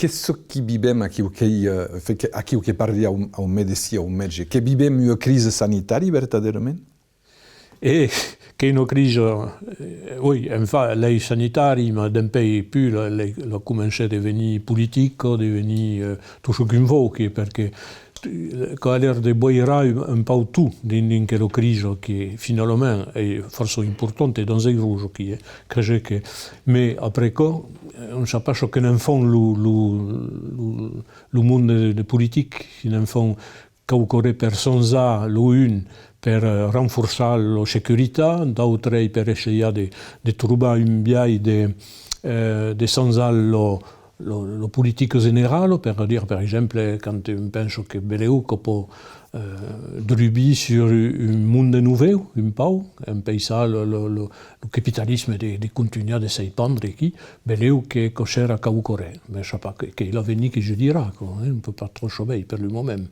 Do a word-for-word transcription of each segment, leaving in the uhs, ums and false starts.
Qu'es çò qui vivèm aquiu, qu'ei, eh, fe-, que, aquiu que parli au, au medecin, au mètge, que vivèm ua crisa sanitària vertadèrament? E qu'ei una crisa, eh, oui, enfin, l'ei sanitari, mas dempuèi pus la, la, la comencèt de venir politica, de venir, eh, tot çò qu'un vòu, que, perque, eh, qu'a l'air de boirar un, un pauc tot dins, dins quela crisa, que finalament ei fòrça importanta e danzeirosa, qui, eh, crese que, mais après aquò, eh, on sap pas çò que ne'n fan lo, lo, lo, lo monde de, de politic, si ne'n fan quauquarren per sanzar lo un, per, eh, renforçar la securitat, d'autrei per essajar de, de trobar un biais de, eh, de sanzar lo, lo, la politica generala, per dire, per exemple, quand un pensa que belèu que pòt, eh, drubir sur un monde novèu, un pauc, empèissar lo, lo, lo, lo capitalisme de, de contunhar de s'espandre aquí, belèu que, que serà quauquarren, mas sap pas que, qu'ei l'avenir que judirà, quoi, hein, on peut pas trop saber per lo moment.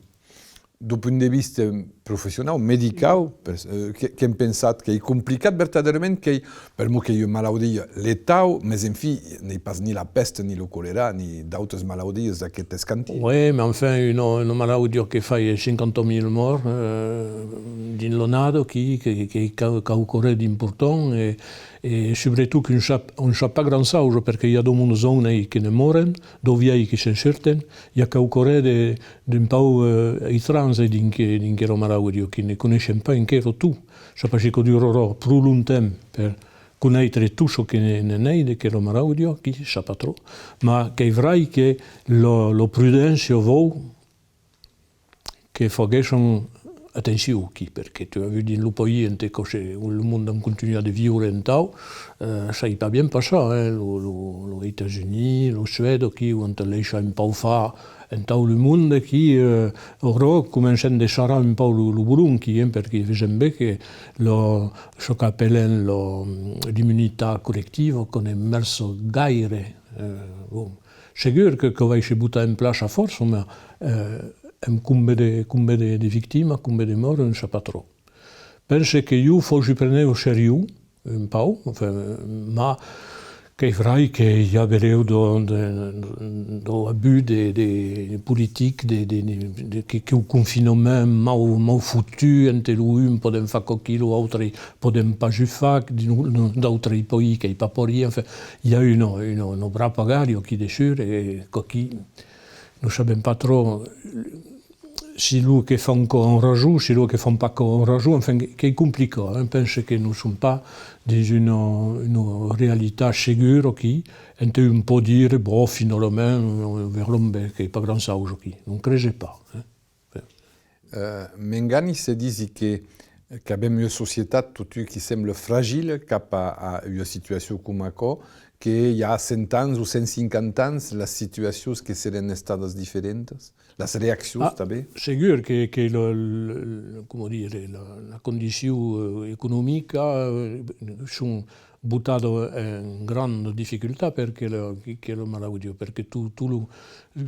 Deu punt de vista professionau, medicau, per, eh, que, qu'èm pensat qu'ei complicat vertadèrament, qu'ei, per'mor qu'ei ua malaudia letau, mes enfin, n'ei pas ni la pèsta, ni lo colèra, ni d'autas malaudias d'aqueth escantin. Oui, mais enfin, una, una malaudia que fai cinquanta mila mòrts, eh, dins l'annada, qui, que, que, que quauquarren d'important, e, e subretot qu'on sap, on sap pas grand chausa, perque i a dau monde jòune que ne mòren, dau vielhs que se'n surten, i a quauquarren de, d'un pauc, eh, estrange dins que, dins quela malaudia, que ne coneishem pas enquera tot. Sap pas se quò durarà pro longtemps per conéisser tot çò que ne, ne n'ei de quela malaudia, qui sap pas trop. Mas qu'ei vrai que la, la prudéncia vòu que faguèsson atencion aquí, perque tu as vist dins lo país ente que se, lo monde an contunhat de viure entau, eh, s'ei pas bien passat, eh, lo, lo, los Estats-Units, la Suèda, aquí, ont an laissat un pauc far entau lo monde, aquí, eh, ara comencen de sarrar un pauc lo, lo bolon, aquí, eh, perque vesem ben que lo, çò qu'apelèn lo, l'immunitat collectiva, que n'ei mèrça gaire, eh, bon. Segur que, que vai se botar en plaça a fòrça, mas, eh, emb combien de, combien de, de victimas, combien de mòrts, on sap pas trop. Pense que jo fau, jo prenèi au seriós, un pauc, enfin, mas qu'ei vrai que i a belèu dau, de, dau abús de, de politic, de, de, de, de, que, que lo confinament mau, mau fotut, ente lo un pòden far quò, qui lo autre pòden pas o far, dins d'autres país qu'ei pas paurís, enfin, i a una, una, una brapagària aquí dessús, e quò, qui, non sabem pas trop, si lo que fan quò an rason, si lo que fan pas quò an rason, enfin, qu'ei complicat, hein. Pense que non som pas dins una, una realitat segura aquí, ente un pòt dire, bon, finalament, verrem ben, qu'ei pas grand chausa aquí. Non crese pas, hein. Eh, m'engani se disi que, qu'avem ua societat, totun, qui sembla fragila cap a, a ua situacion coma aquò, que i a cent ans o cent cinquanta ans, las situacions que serén estadas diferentas? Las reaccions, tanben? Segur que, que lo, lo, coma dire, la, la condicion, eh, economica, eh, son botadas en granda dificultat per que la, que, que la malaudia, perque tot, tot lo,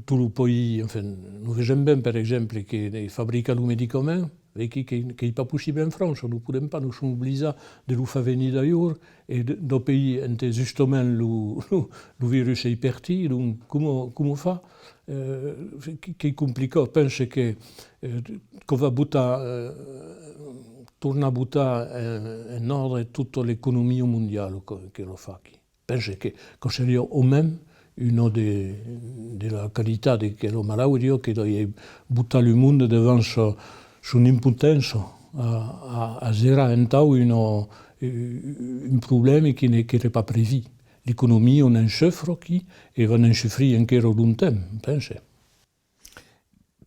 tot lo país, enfin, nos vesem ben, per exemple, que de fabricar lo medicament, e que, que, qu'ei pas possible en França, non podem pas, nos som oblijats de lo far venir d'alhors, e de, dau país ente justament lo, lo, lo virus ei partit, donc, coma, coma far? Eh, que, qu'ei complicat. Pense que, eh, quò va botar, eh, tornar botar en, en òrdre tota l'economia mondiala que, que lo fa aquí. Pense que, quò seriá au mens una de, de la qualitat de quela malaudia, que doi botar lo monde davant sa, son impotença a, a, a gerar entau una, un problèma qui ne, qu'èra pas previst. L'economia ne'n sufre aquí e va ne'n sufrir enquera longtemps, pense.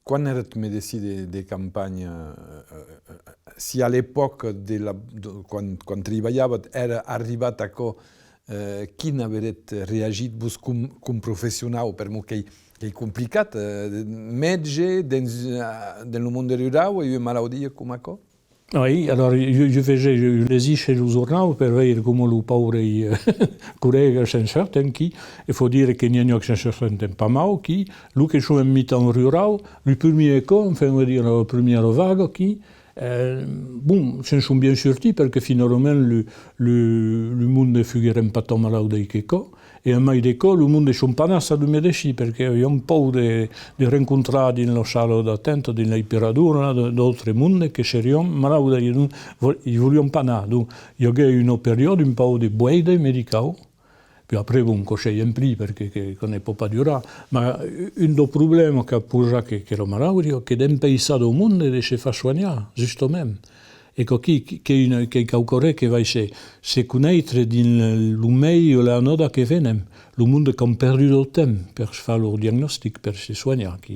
Quan èretz medecin de, de campanha, eh, eh, si a l'epòca de la, de, quan, quan tribalhavetz èra arribat aquò, eh, quin averetz reagit vos com, com professionau? Per'mor qu'ei, qu'ei complicat, eh, mètge dens, eh, dens lo monde rurau e ua malaudia coma aquò? Oui, alors, jo, jo fese, jo, jo legisse lo jornau per veire coma los paures, eh, collègas se'n sòrten, qui, e fau dire que n'i a un que se'n sòrten pas mau, qui, los que son en mitan rurau, lo primièr còp, enfin, on va dire, la primièra vaga, qui, eh, bon, se'n son bien sortits, perque finalament lo, lo, lo monde fugueren pas tan malauts de qué còp, E en mai de còps, lo monde son pas anats a lo medecin, perque avián paur de, de rencontrar dins la sala d'atenta, dins l'operador, de, d'autre monde que serián malauds, e donc, vo-, i volián pas anar. Donc, i aguèt una periòda un pauc de buèida medicau, Puis après, bon, quò s'es emplit, perque que, quò ne pòt pas durar. Mas un daus problèmas qu'a pausat que, que lo malaudi, que d'empaichar lo monde de se far soanhar, justament. E quò aquí, qu'es una, qu'es quauqua ren que vai se, se coneitre dins lo, lo mes o l'annada que venen. Lo monde qu'an perdut lo temps per far lor diagnostic, per se soanhar aquí.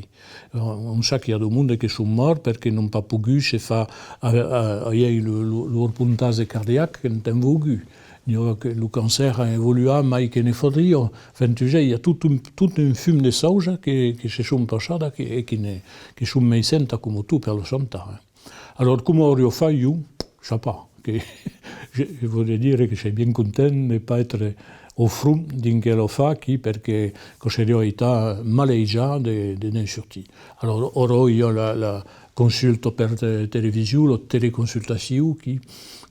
On, on sap qu'i a de monde que son mòrts perque n'an pas pogut se far, a, a, avián lo, lo, lor pontatge cardiac en temps volgut. N'i a que lo cancer a evoluat mai que ne faudriá. Enfin, tu sais, i a tot un, tot un fum de chausas que, que se son passadas que, e que ne, que son meschantas coma tot per la santat, eh. Alòrs, coma auriá fach ieu? Sai pas. Que, je, je voudrais dire que sei bien content de pas èstre au front dins quel afar aquí, perque quò seriá estat malaisat de, de ne'n sortir. Alòrs, aura i a la, la consulta per te-, television, la teleconsultacion, qui,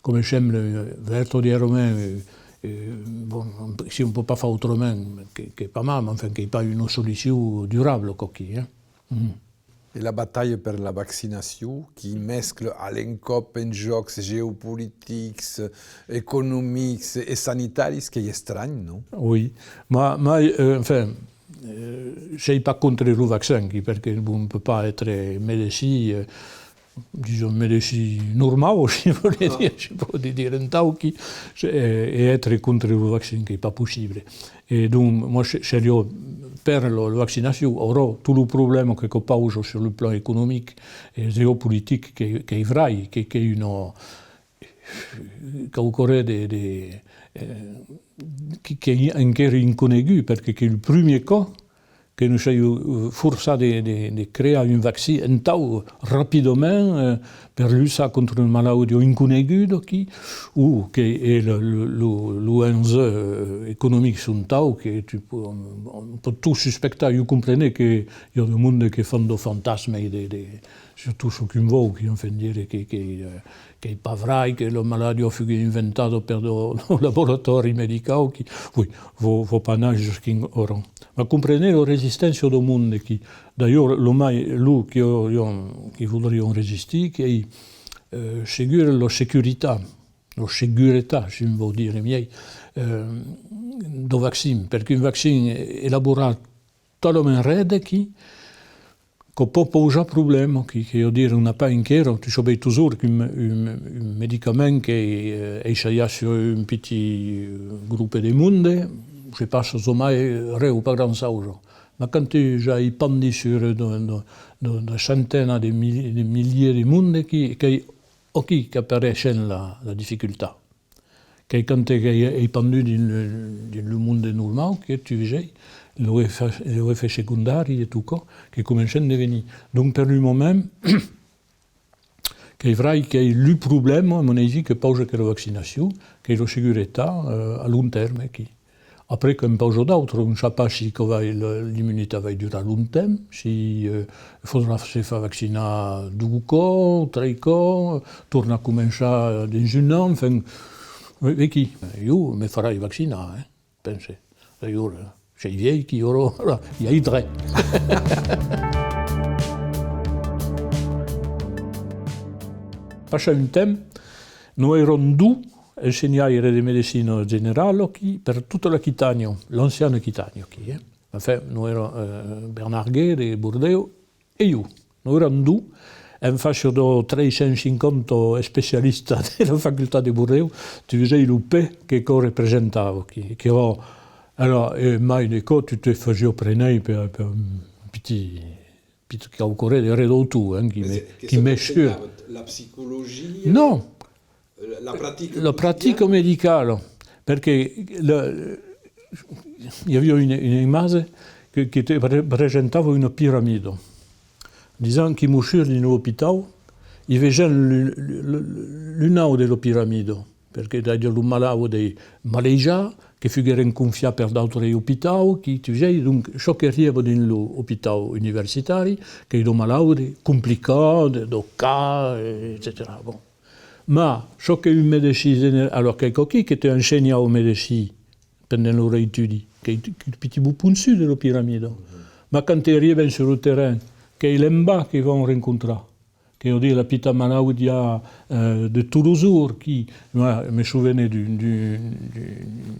coma sembla, vertadièrament, eh, eh, bon, si on pòt pas far autrament, que, qu'es pas mal, mas enfin, qu'es pas una solucion durabla, quò aquí, eh. Mm. E la batalha per la vaccinacion, qui mescla a l'encòp enjòcs geopolitics, economics e sanitaris, qu'es estranh, non? Oui, mas, mas, eh, enfin, eh, sei pas contra lo vaccin, qui, perque, bon, on pòt pas èstre medecin, eh, dison, medecin normau, si volètz dire, si pòt dire entau, qui, eh, e èstre contra lo vaccin, qu'es pas possible. E donc, moi, se-, seriá per la, la vaccinacion. Aura, tot lo problèma que quò pausa sur lo plan economic e geopolitic, que, qu'es vrai, que, qu'es una, quauqua ren de, de, eh, que, qu'es enquera inconegut, perque qu'es lo primièr còp que nos sèm, eh, forçats de, de, de crear un vaccin entau rapidament, eh, per luchar contra una malaudia inconeguda aquí, o que, e lo, lo, lo, los enjòcs, eh, economics son tau que tu pò-, on, on pòt tot suspectar. Ieu comprene que i a de monde que fan de fantasmes e de, de, surtot çò qu'un vòu, qui, enfin, dire que, que, eh, qu'es pas vrai, que la malaudia fuguèt inventada per de, de laboratòris medicau, qui, oui, vau, vau pas anar jusquin aura. Mas comprene la resisténcia dau monde, qui, d'ailleurs, lo mai, lo que, qui voldrián resistir, qu'es, eh, segur la securitat, la seguretat, si on vòu dire miei, eh, dau vaccin, perque un vaccin elaborat talament rede, qui, quò pòt pausar problèma, qui, que, ieu dire, on n'a pas enquera, tu sabes totjorn qu'un, un, un medicament qu'es, eh, essaiat sur un pitit, eh, grope de monde, se passa jamai ren o pas grand chausa. Mas quand tu as espandit sur de, de, de, de centenas de mil-, de milièrs de monde, qui, qu'es aquí qu'apareisson la, la dificultat. Qu'es quand qu'es espandut dins lo, dins lo monde normau que tu veses los efèts, los efèts secondaris e tot quò que comencen de venir. Donc, per lo moment, qu'es vrai qu'es lo problèma, a mon avis, que pausa que la vaccinacion, qu'es la seguretat, eh, a long tèrme aquí. Après, quò en pausa d'autras, on sap pas si quò vai, la, l'immunitat vai durar longtemps, si, eh, faudrà se far vaccinar dos còps, tres còps, tornar començar dins un an, enfin, ve-, vequí. Ieu me farai vaccinar, eh, pense. D'ailleurs, eh, sei vièlh, qu'i aurà, voilà, i ai dret. Passat un temps, nos èran dos ensenhaires de medecina generala aquí, per tota l'Aquitània, l'anciana Aquitània aquí, eh. Enfin, nos èra, eh, Bernard Gué de Bordèu e ieu. Nos èram dos, en fàcia de tres cents cinquanta especialistas de la facultat de Bordèu, tu veses lo pes que quò representava aquí, que, oh, alors, e mai de còps, tu te fasiás prener per, per un pitit pitit quauqua ren de ren dau tot, hein, qui me, qui me surt. La psicologia? Non. La, la pratica medicala, perque la, i aviá una, una imatge que, que te pre-, presentava una piramida. Disam que mossur dins l'ospitau, i vesen lo, lo, lo, lo naut de la piramida. Perque d'aiga lo malaude malaisat, que fugueren confiats per d'autres ospitaus, qui, tu veses, donc, çò que rieba dins lo ospitau universitari, qu'es lo malaude complicat, de, de cas, etcetèra. Bon. Mas, çò que un medecin general, alors qu'es quò aquí que te ensenha au medecin pendent lor estudi, qu'ei, qu'ei un pitit bot ponchut de la piramida. Mas quand arribam sur lo terren, qu'ei l'embar que vam rencontrar. Que vòu dire la pita malaudia, eh, de tots los jorns, qui, moi, me sovene d'un, d'un, d'un,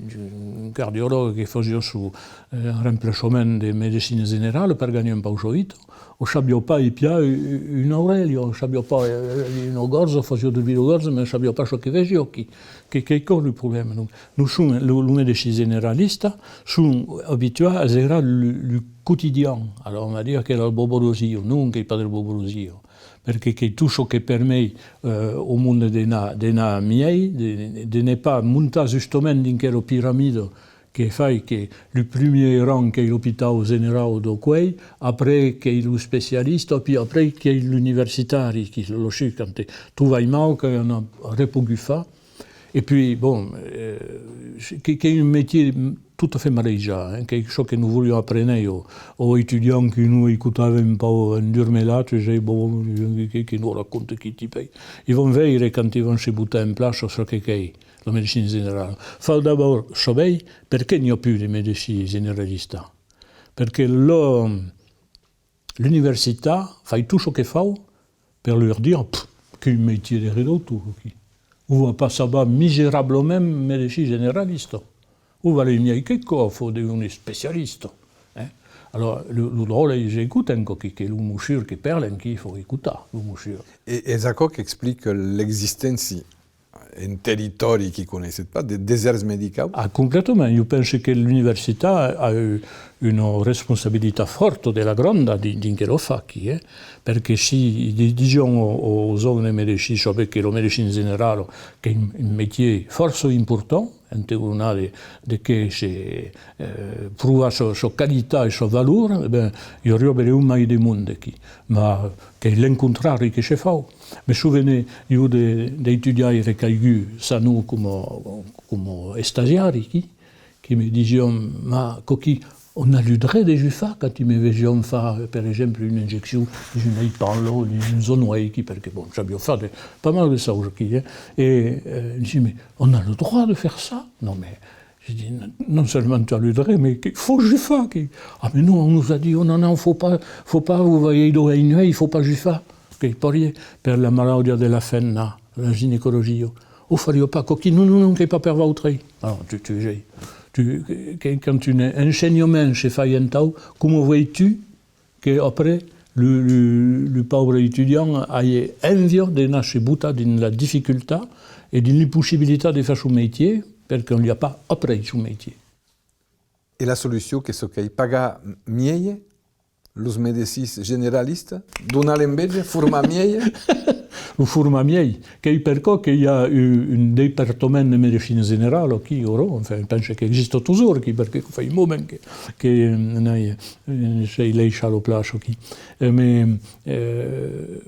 d'un cardiològ que fasiá son, eh, remplaçament de medecina generala per ganhar un pauc sa vita, o sabiá pas espiar u-, u-, una aurelha, o sabiá pas, eh, una gòrja, fasiá durbir la gòrja, mas sabiá pas çò que vesiá, qui, que, qu'ei aquò lo problèma. Donc, nos som, lo, lo medecin generalista, som abituats a gerar lo, lo quotidian. Alors, on va dire qu'ei la bobologia. Non, qu'ei pas de la bobologia. Perque qu'ei tot çò que permet, eh, au monde d'anar, d'anar mielhs, de, de ne pas montar justament dins quela piramida que fai que lo primier rang qu'ei l'ospitau generau dau cuelh, après qu'ei l'especialista, puis après qu'ei l'universitari, qui lo, quand tot vai mau, qu'an ren pogut far. E puis, bon, eh, que, qu'ei un mestier tot a fait marejat, hein, qu'ei çò que nos voliam aprener aus, aus estudiants qui nos escotavan un pauc endurmelats, tu sais, bon, que, que nos raconta queu tipe. I van veire quand i van se botar en plaça çò que qu'ei la medecina generala. Fau d'abòrd saber perqué n'i a pus de medecin generalista. Perque lo, l'universitat fai tot çò que fau per lor dire: "Pff, queu mestier de redautor, aquí. Vos va pas saber miserablament medecin generalista. Vos valètz mielhs que aquò, fau devenir especialista." Eh? Alors, lo, lo dròlle, i escotan, quoi, que, que lo mossur que parlan, qui fau escotar, lo mossur. E es aquò qu'explica l'existéncia en territòri qui coneissètz pas, de desèrts medicaus? Ah, completament. Ieu pense que l'universitat a eu una responsabilitat fòrta de la granda di-, dins queu fach, eh? Perque si di-, disiam au, au jòvene medecin, sabetz que la medecina generala qu'ei un, un mestier fòrça important, en tegonada de, de que se, eh, provar sa, sa qualitat e sa valor, e ben, i auriá benleu mai de monde aquí. Mas qu'ei l'encontrari que se fau. Me sovene, ieu, de, d'estudiaires qu'an agut Sanon coma, coma estagiari, qui, qui me disián: "Mas, coquí, on a lo dret de jufar?" Quand i me vesián far, per exemple, una injeccion dins un espatla, dins un genoelh, qui, perque, bon, sabiá far de, pas mal de chausas, qui, eh? E, eh, disi: "Mais on a le droit de faire ça?" Non, mais, je dis, "Non, non seulement tu as le droit, mais que, fau jufar, que." "Ah, mais non, on nous a dit, oh non, non, faut pas, faut pas, vos veiretz, dau genoelh, faut pas jufar." Qu'ei parier per la malaudia de la femna, la ginecologia. "O fariá pas, coquí?" "Non, non, non, qu'ei pas per vautrei." Alors, tu, tu, tu, que, quand un ensenhament se fai entau, coma vòs-tu que après lo, lo, lo paubre estudiant aja envia d'anar se botar dins la dificultat e dins l'impossibilitat de far son mestier, perque on li a pas aprés son mestier? E la solucion, qu'ei çò qu'ei? Pagar mielhs los medecins generalistas? Donar l'enveja? Formar mielhs? Lo formar mielhs. Qu'ei per quò que i a u-, un departament de medecina generala aquí, aura, enfin, pense qu'exista totjorn aquí, perque fai un moment que, que, eh, n'ai, eh, s'ei laissat la plaça aquí. Eh, mais, eh,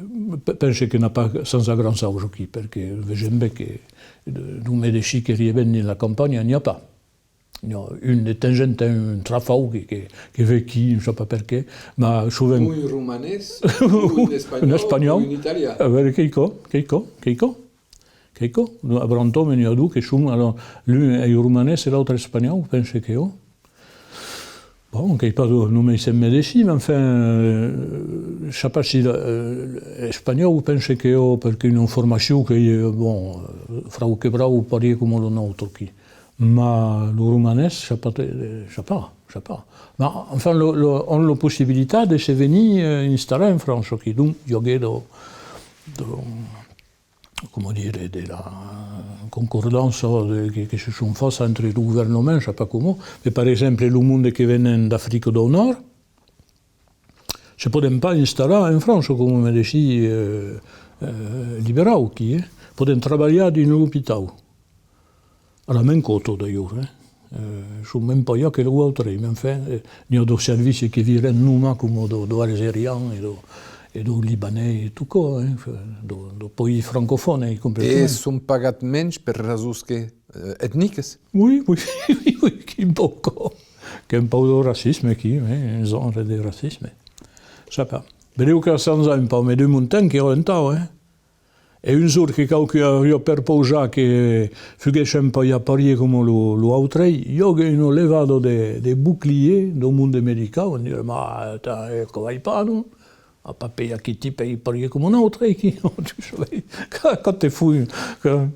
pe-, pense que n'a pas changé grand chose aquí, perque vesèm ben que de, d'un medecin que riben dins la campanha, n'i a pas. N'i a un de temps en temps, un trafau que, que, que ven aquí, non sai pas perqué, mas sovent... Un romanés, un espanhòu, un espanhòu, un italian. A veire, qu'ei quò, qu'ei quò, qu'ei quò, qu'ei quò. A Brantòme n'i a dos que son, alors, l'un ei romanés e l'autre espanhòu, pense que, ò. Bon, qu'ei pas lo, lo meissèm medecin, mas enfin, euh, sai pas si la, euh, espanhòu, pense que, ò, perque una formacion qu'ei, euh, bon, euh, frau que brau, parier coma la nòstra aquí. Mas lo romanés, sai pas, eh, sai pas, sai pas. Mas, enfin, lo, lo, an la possibilitat de se venir, eh, installar en França, quidonc, i aguet de, de, coma dire, de la concordança de, que, que se son fachas entre lo governament, sai pas coma, mas, per exemple, lo monde que venen d'Africa dau Nòrd, se pòden pas installar en França coma medecin, eh, eh, liberau, aquí, eh? Pòden trabalhar dins l'ospitau. A la mèma còsta, d'ailleurs, eh? Eh, son mèma pagat que los autres, mas enfin, eh, n'i a daus servicis que viren nomàs coma daus, daus algerians e daus, e daus libanés e tot quò, eh? Enfin, daus, daus país francofònes, eh, completament. E son pagats mensh per rasons que, eh, etnicas? Oui, oui, oui, oui, qu'ei un pauc. Qu'ei un pauc de racisme aquí, eh, un genre de racisme. Sai pas. Benleu qu'a chanjat un pauc, mas de mon temps qu'èra entau, eh. E un jorn que quauqu'un aviá perpausat que fuguèssem pas a parier coma lo, lo autrei, i aguèt una levada de, de bocliers dau monde medicau, en dire, ma, ta, eh, quò vai pas, non? A pas pèi aquí ti pèi parier coma un autre, aquí, tu sabes, quand te fui, que,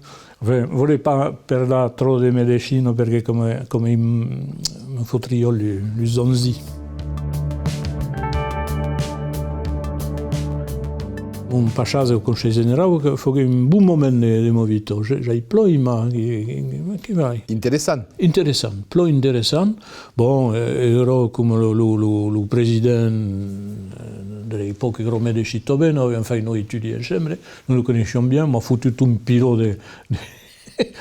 enfin, vòle pas parlar tròp de medecina, perque coma, coma me fotriá lu, lu zanzi. Mon passatge au Conselh Generau, que foguèt un bon moment de, de ma vita. J', j'ai plan aimat, que, que, que vai. Interessant. Interessant, plan interessant. Bon, eh, èra coma lo, lo, lo, lo president, eh, de l'epòca, èra medecin tanben, aviam fait una estuda ensemble, nos nos coneissiam bien, m'a fotut un pilòt de, de,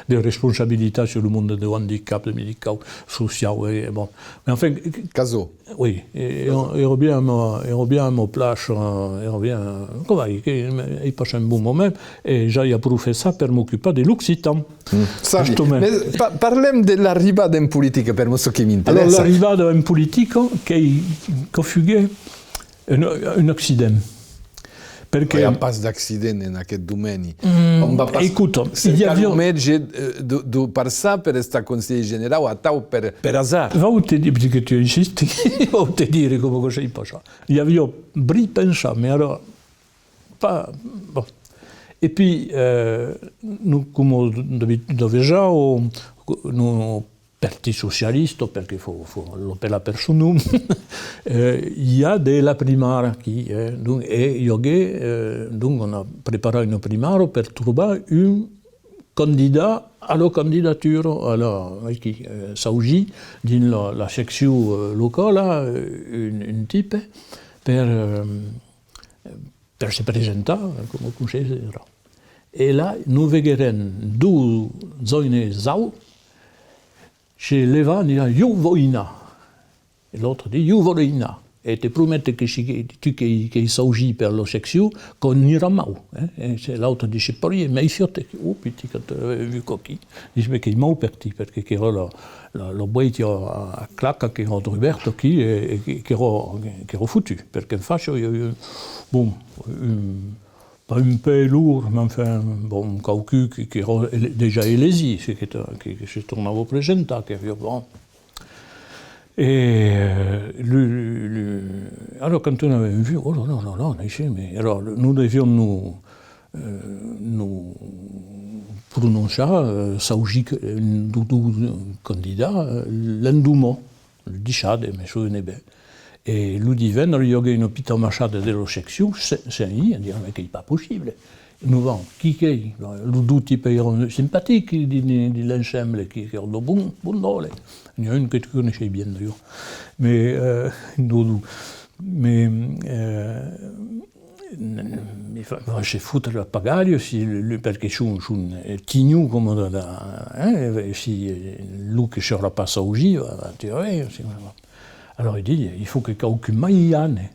de responsabilitat sus lo monde dau andicap, de medicau, sociau, e bon. Mais enfin, Caso. Oui, e, e, èra bien, èra bien a ma plaça, èra bien, coma, que, ai passat un bon moment, e j'ai aprofechat per m'ocupar de l'occitan. Mm. Sabi. Justament. Mes pa-, parlem de l'arribada en politica, per çò que m'interèssa. Alors, l'arribada en politica, qu'ei, que fuguèt un, un accident. Perque... I a pas d'accident en aqueth domeni. Mm, on va pas, écoute, cercar lo mètge, eh, de, de passar per estar conselhèr generau atau per, per azard. Vau te dire, puisque tu insistes, vau te dire coma que s'ei passat. I aviá bri pensat, mais alors, pas, bon. E puis, eh, nos, coma d'abit-, d'avesau, nos, Partit Socialista, perque fau, fau l'apelar per son nom, eh, i a de la primara aquí, eh, donc, e i aguèt, eh, donc, on a preparat una primara per trobar un candidat a la candidatura, a la, aquí, eh, Saují, dins la, la seccion, eh, locala, eh, un, un tipe per, eh, per se presentar, eh, coma conselhèr generau. E là, nos veguèrem dos joines aus se levar, dire, ieu vau anar. E l'autre ditz, ieu vau anar. E te promete que si que, tu que, que Saují per la seccion, quò n'irà mau, eh? E se l'autre ditz, parier, mèi fiòt, oh, pitit, quand te l'avè vu coquí, ditz, mès qu'ei mau per ti, perque qu'èra la, la, la boita a, a claca qu'èra drubèrta aquí, e, e que, qu'èra, qu'èra fotut, perque en fàcia, i aviá, bon, un, pas un pè lourd, mais enfin, bon, quauqu'un que, qu'èra ele-, dejà elesit, se que, que, que se tornava presentar, que aviá, bon. E, eh, lu, lu, lu, alors, quand on l'avè vu, oh là là là là, naissèm, mais alors, nos deviam nos, eh, nos prononciar, eh, Saují, eh, dau, dau candidat, eh, l'endoman. Lo dissabte, me sovene ben. E lo divendres, i aguèt una pita amassada de la seccion, cen, cen i, e diguèt, mès qu'ei pas possible. Nos vam, qui qu'ei? Lo dos tipes èran simpatics dins, dins l'ensemble, qui, qu'èran de bon, bon dròlles. N'i a un que tu coneisses bien, d'ailleurs. Mais, euh, nos dos. Mais, euh, N-, n-, me fa, fa se fotre la pagalha, si le, le, perque son, son, eh, tinhons coma de, de, eh, si, eh, lo que serà pas Saují, va, va, tu vas veire, si, va, va. Alors, i ditz, il faut que quauqu'un mai i ane.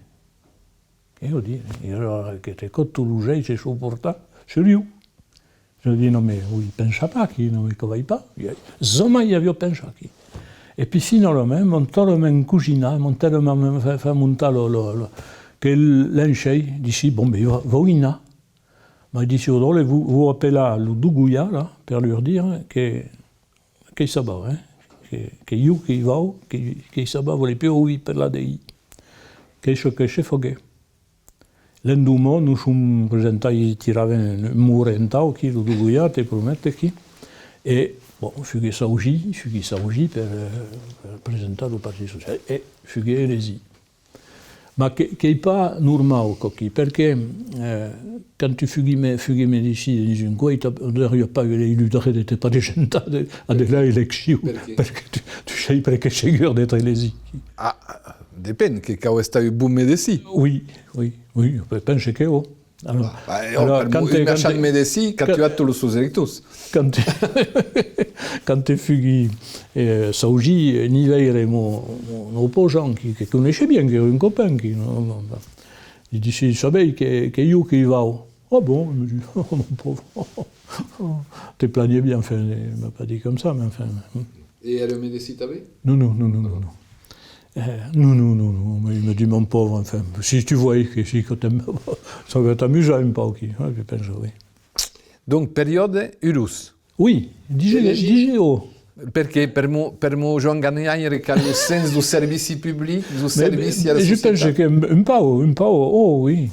E o ditz, e alors, que te còta los uelhs se son portats, seriós. Je dis, non, mais, oui, pensa pas aquí, non, mais que vai pas. Jamai i aviá pensat aquí. E puis, finalament, m'an talament cosinat, m'an talament fa, fa montar lo, lo, lo, que l'enchei, disi, bon, ben, vau, vau anar. M'a dit, si vòles, vau, vau apelar los dos Goià, là, per lor dire que, que ça va, hein, que, que ieu que i vau, que, que ça va, vòle plus auvir parlar d'ei. Qu'ei çò que se faguèt. L'endoman, nos som presentats, i tiravan un mur entau, aquí, lo dos Goià, te promete, aquí. E, bon, fuguèt Saují, fuguèt Saují per, eh, per presentar lo Partit Socialista. E fuguèt elesit. Mas que, qu'ei pas normau, coquí, perque, eh, quand tu fuguis me-, fugues medecin dins un coin, tu n'auriás pas eu le dret de te presentar de, a de la eleccion, perque tu, tu sei presque segur d'èstre elesit. Ah, depend, que cau estar un bon medecin. Oui, oui, oui, pense que, oh. Alors, ah, alors, per quand un agent medecin, quand tu as tots los sons electors. Quand, quand te fuguis, eh, Saují, eh, n'i veire mon, mon, mon opposant, qui, que coneisses bien, qu'èra un copain, qui, non, non, non. Li disi, sabes que, que ieu que i vau. Ah bon, me dit, oh, mon pauvre. Te plagnes bien, enfin, il m'a pas dit comme ça, mais enfin. E èra medecin tanben? Non, non, non, non, non, non. Eh, non, non, non, non, mais il me dit, mon pauvre, enfin, si tu voyais que si que t'aimes, ça va t'amuser un peu, qui, hein, je pense, oui. Donc, periòde urós. Oui, dise, dise-o. Perque per mo, per mo Joan Ganhaire qu'a lo sens dau servici public, dau servici a la societat. Mais, mais je pense que un, un pauc, un pauc, oh oui.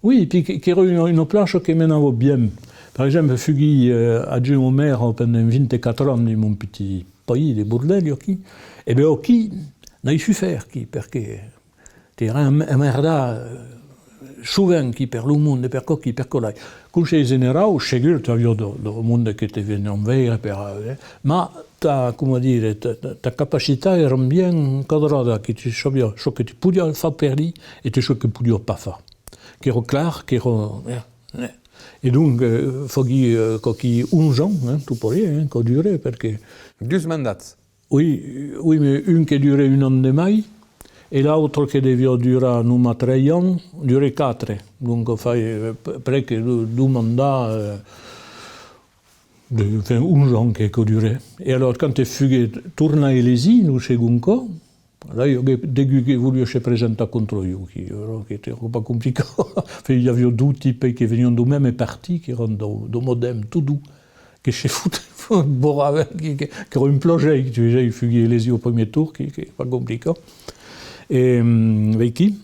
Oui, e puis que, qu'èra una, una plaça que menava bien. Per exemple, fuguí, euh, adjunt au maire pendent vint-e-quatre ans dins mon petit país de Bordelha aquí. E ben aquí, n'ai sufèrt aquí, perque t'èra em-, emmerdat, eh, sovent aquí per lo monde, per quò aquí, per quò lai. Conselh generau, segur, t'aviá de, de monde que te venián veire per, eh, mas ta, coma dire, ta, ta, ta capacitat èra bien encadrada, que tu sabiás çò que tu podiás far per li e tu çò que podiás pas far. Qu'èra clar, qu'èra, eh, eh. E donc, eh, faguí, eh, quauqui onze ans, hein, tot parier, hein, quò durèt, perque... Dus mandats. Oui, oui, mais un que durèt un an de mai, e l'autre que deviá durar nonmàs tres ans, durèt quatre. Donc, fai, eh, p-, près que do-, dos mandats, eh, de, enfin, onze ans que, que durèt. E alors, quand te fuguèt tornat elesit, lo segond còp, là, i aguèt degun que voliá se presentar contra ieu, que, alors, que èra pas complicat. Enfin, i aviá dos tipes que venián dau mème partit, qu'èran dau, dau Modem, tot dos. Que se fot, borrava, que, que, qu'èra un plaser, tu sais, fuguí elesit au premier tour, que, que pas complicat. E, hum, veiquí.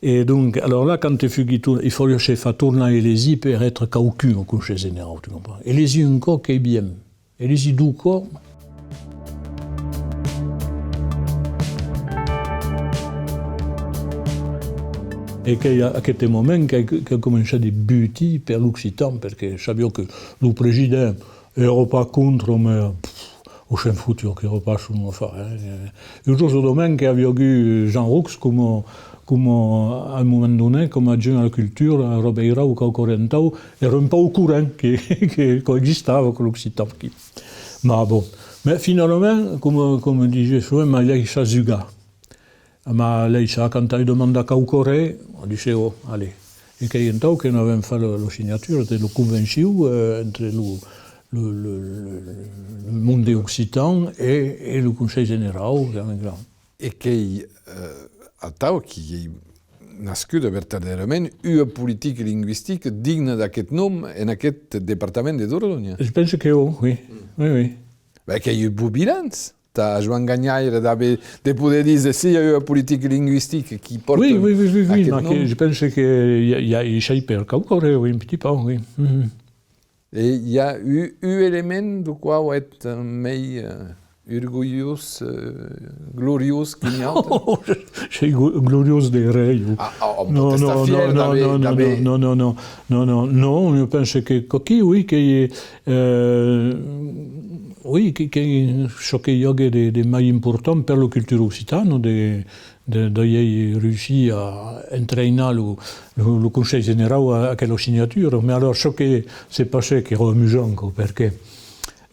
E donc, alors là, quand te fuguí tor-, il fallait se far tornar elesit per èstre quauqu'un au Conselh Generau, tu comprends? Elesit un còp, qu'es bien. Elesit dos còps, e qu'es a, a aqueste moment que, que comença de butir per l'occitan, perque sabiá que lo president èra pas contra, mas, pff, o se'n fotiá, qu'èra pas son afar, hein. E lo jorn doman que aviá agut Jean Roux coma, coma, a un moment donat, coma adjunt a la cultura, a Robeirau, quauqua ren atau, èra un pauc au corrent que, que, qu'existava, que l'occitan aquí. Mas bon. Mas finalament, coma, coma dise sovent, m'a laissat jugar. M'a laissat, quand ai demandat quauqua ren, dise: "Oh, allez." E qu'es entau que n'avèm fach la, la signatura de la convencion, eh, entre lo, lo, lo, lo, lo monde occitan e, e lo Conselh Generau, qu'es grand. E qu'es, eh, atau qui es nascuda vertadèrament ua politica lingüistica digna d'aqueth nom en aqueth departament de Dordonha. Je pense que oui, oui, oui, oui. Ben, qu'es un bon bilanç tà Joan Ganhaire d'aver, de poder díser, si i a ua politica lingüistica qui pòrta aqueth nom. Oui, oui, oui, oui, oui, mas que je pense que i a, i a, i a per quauqua ren, oui, un petit peu, oui. Mhm. E i a un, un element deu quau ètz mei, eh, orgulhós, eh, gloriós que n'autre? Sei glo-, gloriós de ren, ieu. Ah, ah, òm pòt estar fièr d'aver, d'aver... Non, non, non, non, non, non, non, non, non, non, non, non, je pense que, quauqui, oui, que, eh, oui, que, que çò que i aguèt de, de mai important per la cultura occitana, de, de, d'aver reüssit a entrainar lo, lo, lo Conselh Generau a, a aquela signatura. Mas alors, çò que se passèt, qu'èra amusant, quò, perque,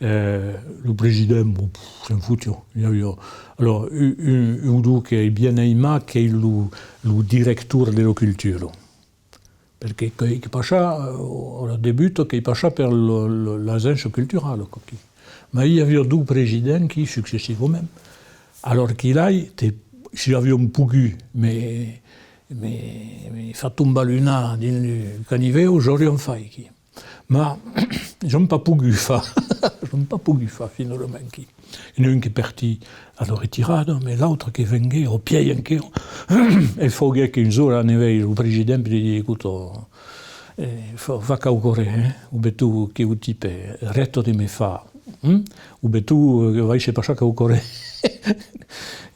eh, lo president, bon, pff, se'n fotiá. I aviá, alors, un, un, un dau qu'es bien aimat, qu'es lo, lo director de la cultura. Perque, que, que passa, eh, a la debuta, que passa per lo, lo, l'agéncia culturala, quò aquí. Mas i aviá dos presidents qui, successivament, alors que lai, te, si avián pogut me, me, me far tombar lo nas dins lo canivet, o aurián fait, qui. Mas, j'an pas pogut far, j'an pas pogut far, finalament, qui. E n'un que partit a la retirada, mas l'autre que venguèt au pièi enquera, e faguèt qu'un jorn anèt veire lo president per li dire: "Escota, eh, fa, fa quauqua ren, eh? O ben tu, queu tipe, arrèsta de me far, hm? O ben tu, eh, vai se passar quauqua ren."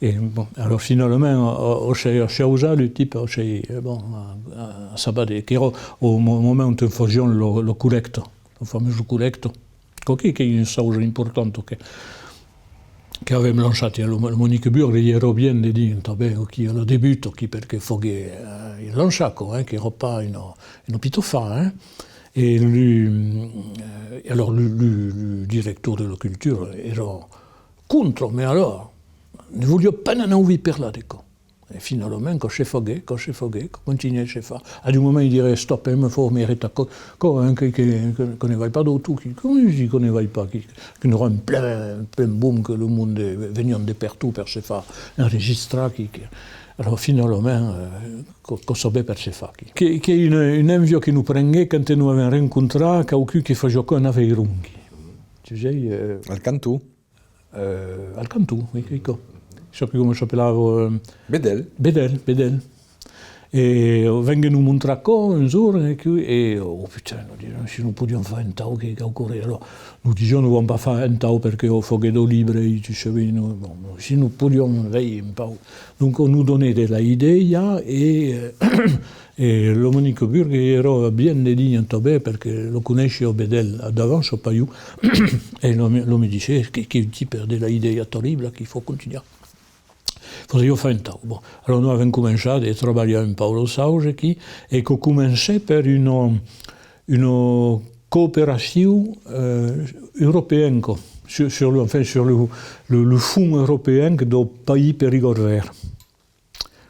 E, bon, alors, finalament, o, o, o s'es, o s'es ausat, lo tipe, o s'es, eh, bon, a, a, a sabat de, qu'èra au mo-, moment ont fasián la, la collècta, la famosa collècta. Quò aquí qu'es una chausa importanta que, qu'avèm lançat, e lo, lo Monique Burg i èra bien de dire, tanben, aquí, a la debuta, aquí, perque faguèt, eh, un lançac, eh, qu'èra pas una, una pita afar, eh. E lo, eh, e alors lo, lo, lo director de la cultura èra contra, mas alors, ne voliá pas n'aver auvit parlar de quò. E finalament, quò se faguèt, quò se faguèt, quò contunhèt se far. A d'un moment, i diguèt: "Stop, eh, me fau m'arrestar, quò, quò, hein, que, que, que, que ne vai pas dau tot, qui, coma si quò ne vai pas, qui, que n'èra en plen, plen boom, que lo monde venián de pertot per se far enregistrar, qui, que, Alòrs, finalament, eh, quò, quò sabèm per se far aquí. Que, qu'es una, una envia que nos prenguèt quand nos avèm rencontrat quauqu'un que fasiá aquò en Avairon, aquí. Tu sais, eh, al Canton. Eh, al Canton, oui, oui, quò. Sabi coma s'apelava, eh, Bedel. Bedel, Bedel. E venguèt nos montrar quò un jorn, e que, e, oh, putain, nos disiam, si nos podiam far entau, que, quauqua ren. Alòrs, nos disiam, nos vam pas far entau, perque, oh, foguèt dau libre, e tu sabes, nos, bon, si nos podiam veire un pauc. Donc, nos donèt de las idèias, e, eh, e lo Monique Burg èra bien dedins tanben, perque lo coneissiá Bedel d'avans, pas ieu, e lo, lo me disèt, que, que tipe de las idèias terriblas, qu'i fau contunhar. Fautriá far entau. Bon, alòrs, nos avèm començat de trabalhar un pauc los auges aquí, e quò comencèt per una, una cooperacion, eh, europeanca, sur, sur lo, enfin, sur lo, lo, lo fons europeanc dau país Perigòrd Verd.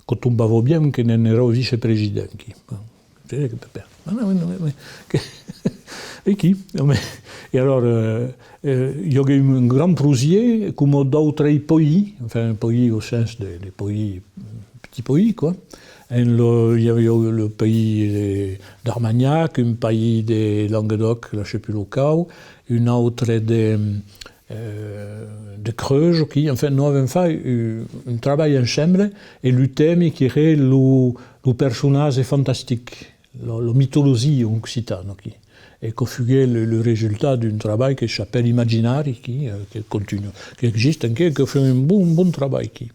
Quò tombava bien que ne'n èra vicepresident, aquí. Bon, tu sais que Pepin. Ah, non, non, mais, que, e aquí, non, mais, e alòrs, eh, eh, i aguèt un grand projècte, coma d'autres país, enfin, país au sens de, de país, petit país, quoi. En lo, i aviá lo país de, d'Armanhac, un país de Languedoc, la, je sais plus lo quau, un autre de, eh, de Creuse, aquí, enfin, nos avèm fach un, un trabalh ensemble, e lo tèma qu'èra lo, lo personatge fantastic, la, la mitologia occitana, aquí. E quò fuguèt lo, lo resultat d'un trabalh que s'apèla Imaginari, aquí, eh, que contunha, qu'existe enquera, que fa un bon, bon trabalh aquí.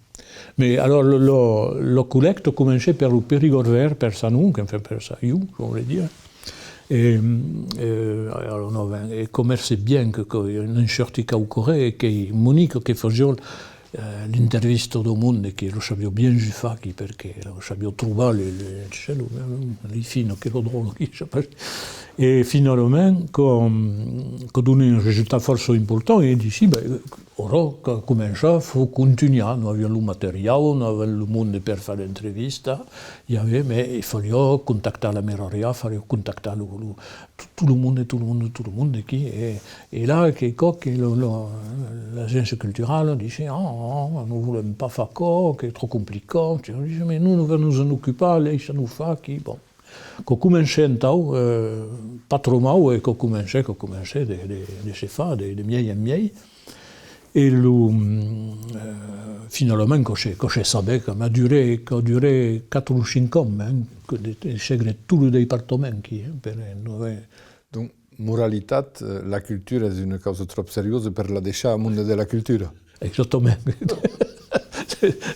Mais alors, lo, lo, la collècta comencèt per lo Perigòrd Verd, per Sanon, enfin, per Saion, on va dire. E, e, alors, non, ben, e comencèt bien que, que ne'n sortís quauqua ren, e que Monique que fasiá, eh, l'intervista dau monde, que lo sabiá bien far aquí, perque lo sabiá trobar, le, le, tu sais, lo, le, le, les filles, que lo dròlle, qui, je sais pas. E finalament, quò, quò donèt un resultat fòrça important, e disiá, ben, Aura, quò comença, fau contunhar, nos aviam lo materiau, nos aviam lo monde per far l'entrevista, i aviá, mais i faliá contactar la merariá, faliá contactar lo, lo, tot, tot lo monde, tot lo monde, tot lo monde aquí, e, e là, que quò que lo, lo, l'agéncia culturala disèt, ah, ah, nos volèm pas far quò, qu'es tròp complicat, tu disèt, mais nos, nos vam nos en ocupar, laissa-nos far aquí, bon. Quò comencèt entau, eh, pas tròp mau, e quò comencèt, quò comencèt de, de, de se far, de, de miei en miei. E lo, eh, finalament, quò se, quò se sabèt, quò a durat, quò a durat quatre o cinc ans, hein, que de, de sègre tot lo departament aquí, hein, per, eh, nos, eh. Donc, moralitat, eh, la cultura es una causa tròp seriosa per la daissar au monde de la cultura. Exactament.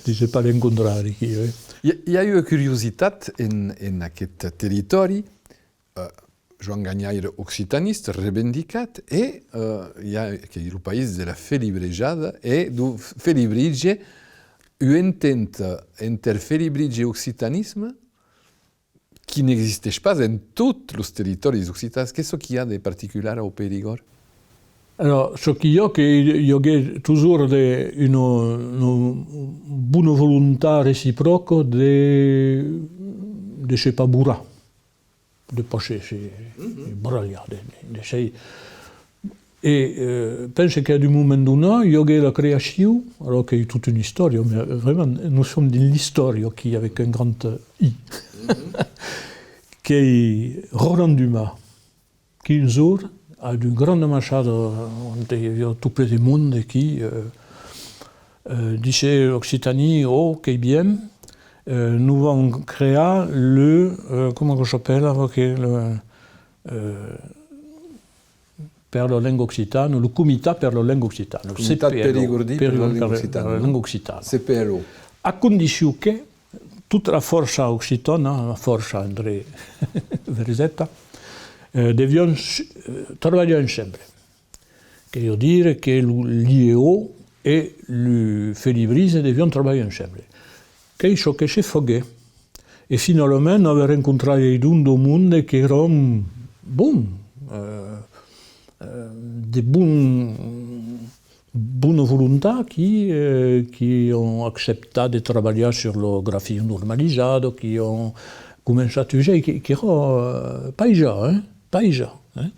Dise pas l'encontrari, aquí, eh. I a, i a ua curiositat en, en aqueth territòri, eh, Joan Ganhaire occitanista, revendicat, e, eh, i a, qu'ei lo país de la felibrejada e deu felibritge, ua ententa enter felibritge e occitanisme, qui n'existeish pas en tots los territòris occitans. Qu'es çò qu'i a de particular au Perigòrd? Alors, çò qu'i a, que i aguèt totjorn de, una, una bona volontat recipròca de, de se pas borrar, de pas se, se baralhar, de, de, de se E, eh, pense que d'un moment donat, i aguèt la creacion, alors qu'ei tota una istòria, mais, eh, vraiment, nous sommes dins l'istòria aquí, avec un grand, eh, I. Qu'ei Roland Dumas, qui un jorn, a d'una granda amassada, onte i aviá tot plen de monde aquí, eh, eh, disèt: Occitanie, oh, qu'ei bien, eh, nos vam crear le, eh, coma que s'apèla, que le, eh, per la lenga occitana, lo Comitat per la lenga occitana, lo Comitat C P L O, perigordin per la lenga occitana, per la lenga occitana. C P L O. A condicion que tota la fòrça occitana, la fòrça entre versetas, eh, devián, eh, trabalhar ensemble. Qu'ei a dire que lo, l'I E O e lo Felibritge devián trabalhar ensemble. Qu'ei çò que se faguèt. E finalament, avèm rencontrat un dau monde qu'èran, bon, eh, eh, de bon, bona volontat, qui, eh, qui an acceptat de trabalhar sur la grafia normalizada, qui an començat un jei, qui, qu'èra, eh, pas aisat, hein, pas aisat, hein.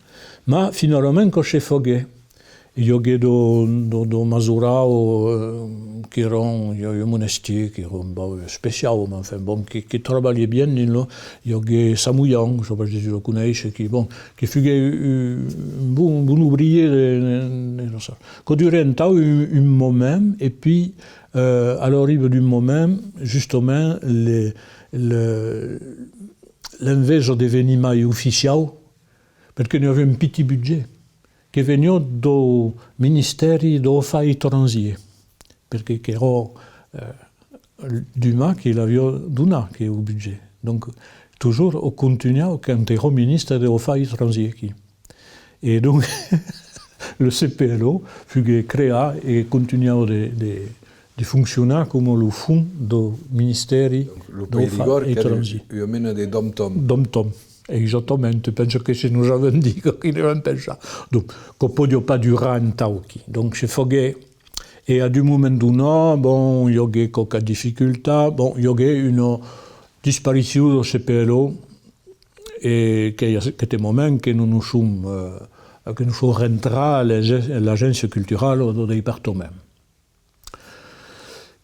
Mas finalament, quò se faguèt. I aguèt de, de, de majoraus, eh, qu'èran, i aviá un monestièr qu'èra un pauc especiau, mas enfin, bon, que, que trabalhèt bien dins lo, i aguèt Samolhan, se pas si lo coneisses, qui, bon, que fuguèt un, un bon, un bon obrièr de, de, de, de, que durèt entau un, un moment, e puis, eh, a l'arriba d'un moment, justament, le, le, l'enveja de venir mai oficiau, perque n'i aviá un pitit budget que veniá dau Ministèri dau Afars Estrangiers, perque qu'èra, eh, Dumas que l'aviá donat, queu budget. Donc, totjorn o contunhava quand èra ministre dau Afars Estrangiers aquí. E donc, le C P L O fuguèt creat e contunhava de, de, de foncionar coma lo fons dau Ministèri dau Afars Estrangiers. Donc, lo Perigòrd qu'èra ua mena de dom-tom. Dom-tom, exactament. Tu penses que se nos avèm dit que, que n'avèm pensat. Donc, que podiá pas durar entau aquí. Donc, se faguèt, e a d'un moment donat, bon, i aguèt quauquas dificultats, bon, i aguèt una disparicion dau C P L O, e qu'ei a aqueste moment que nos, nos som, eh, que nos som rentrats a l'agéncia culturala dau departament.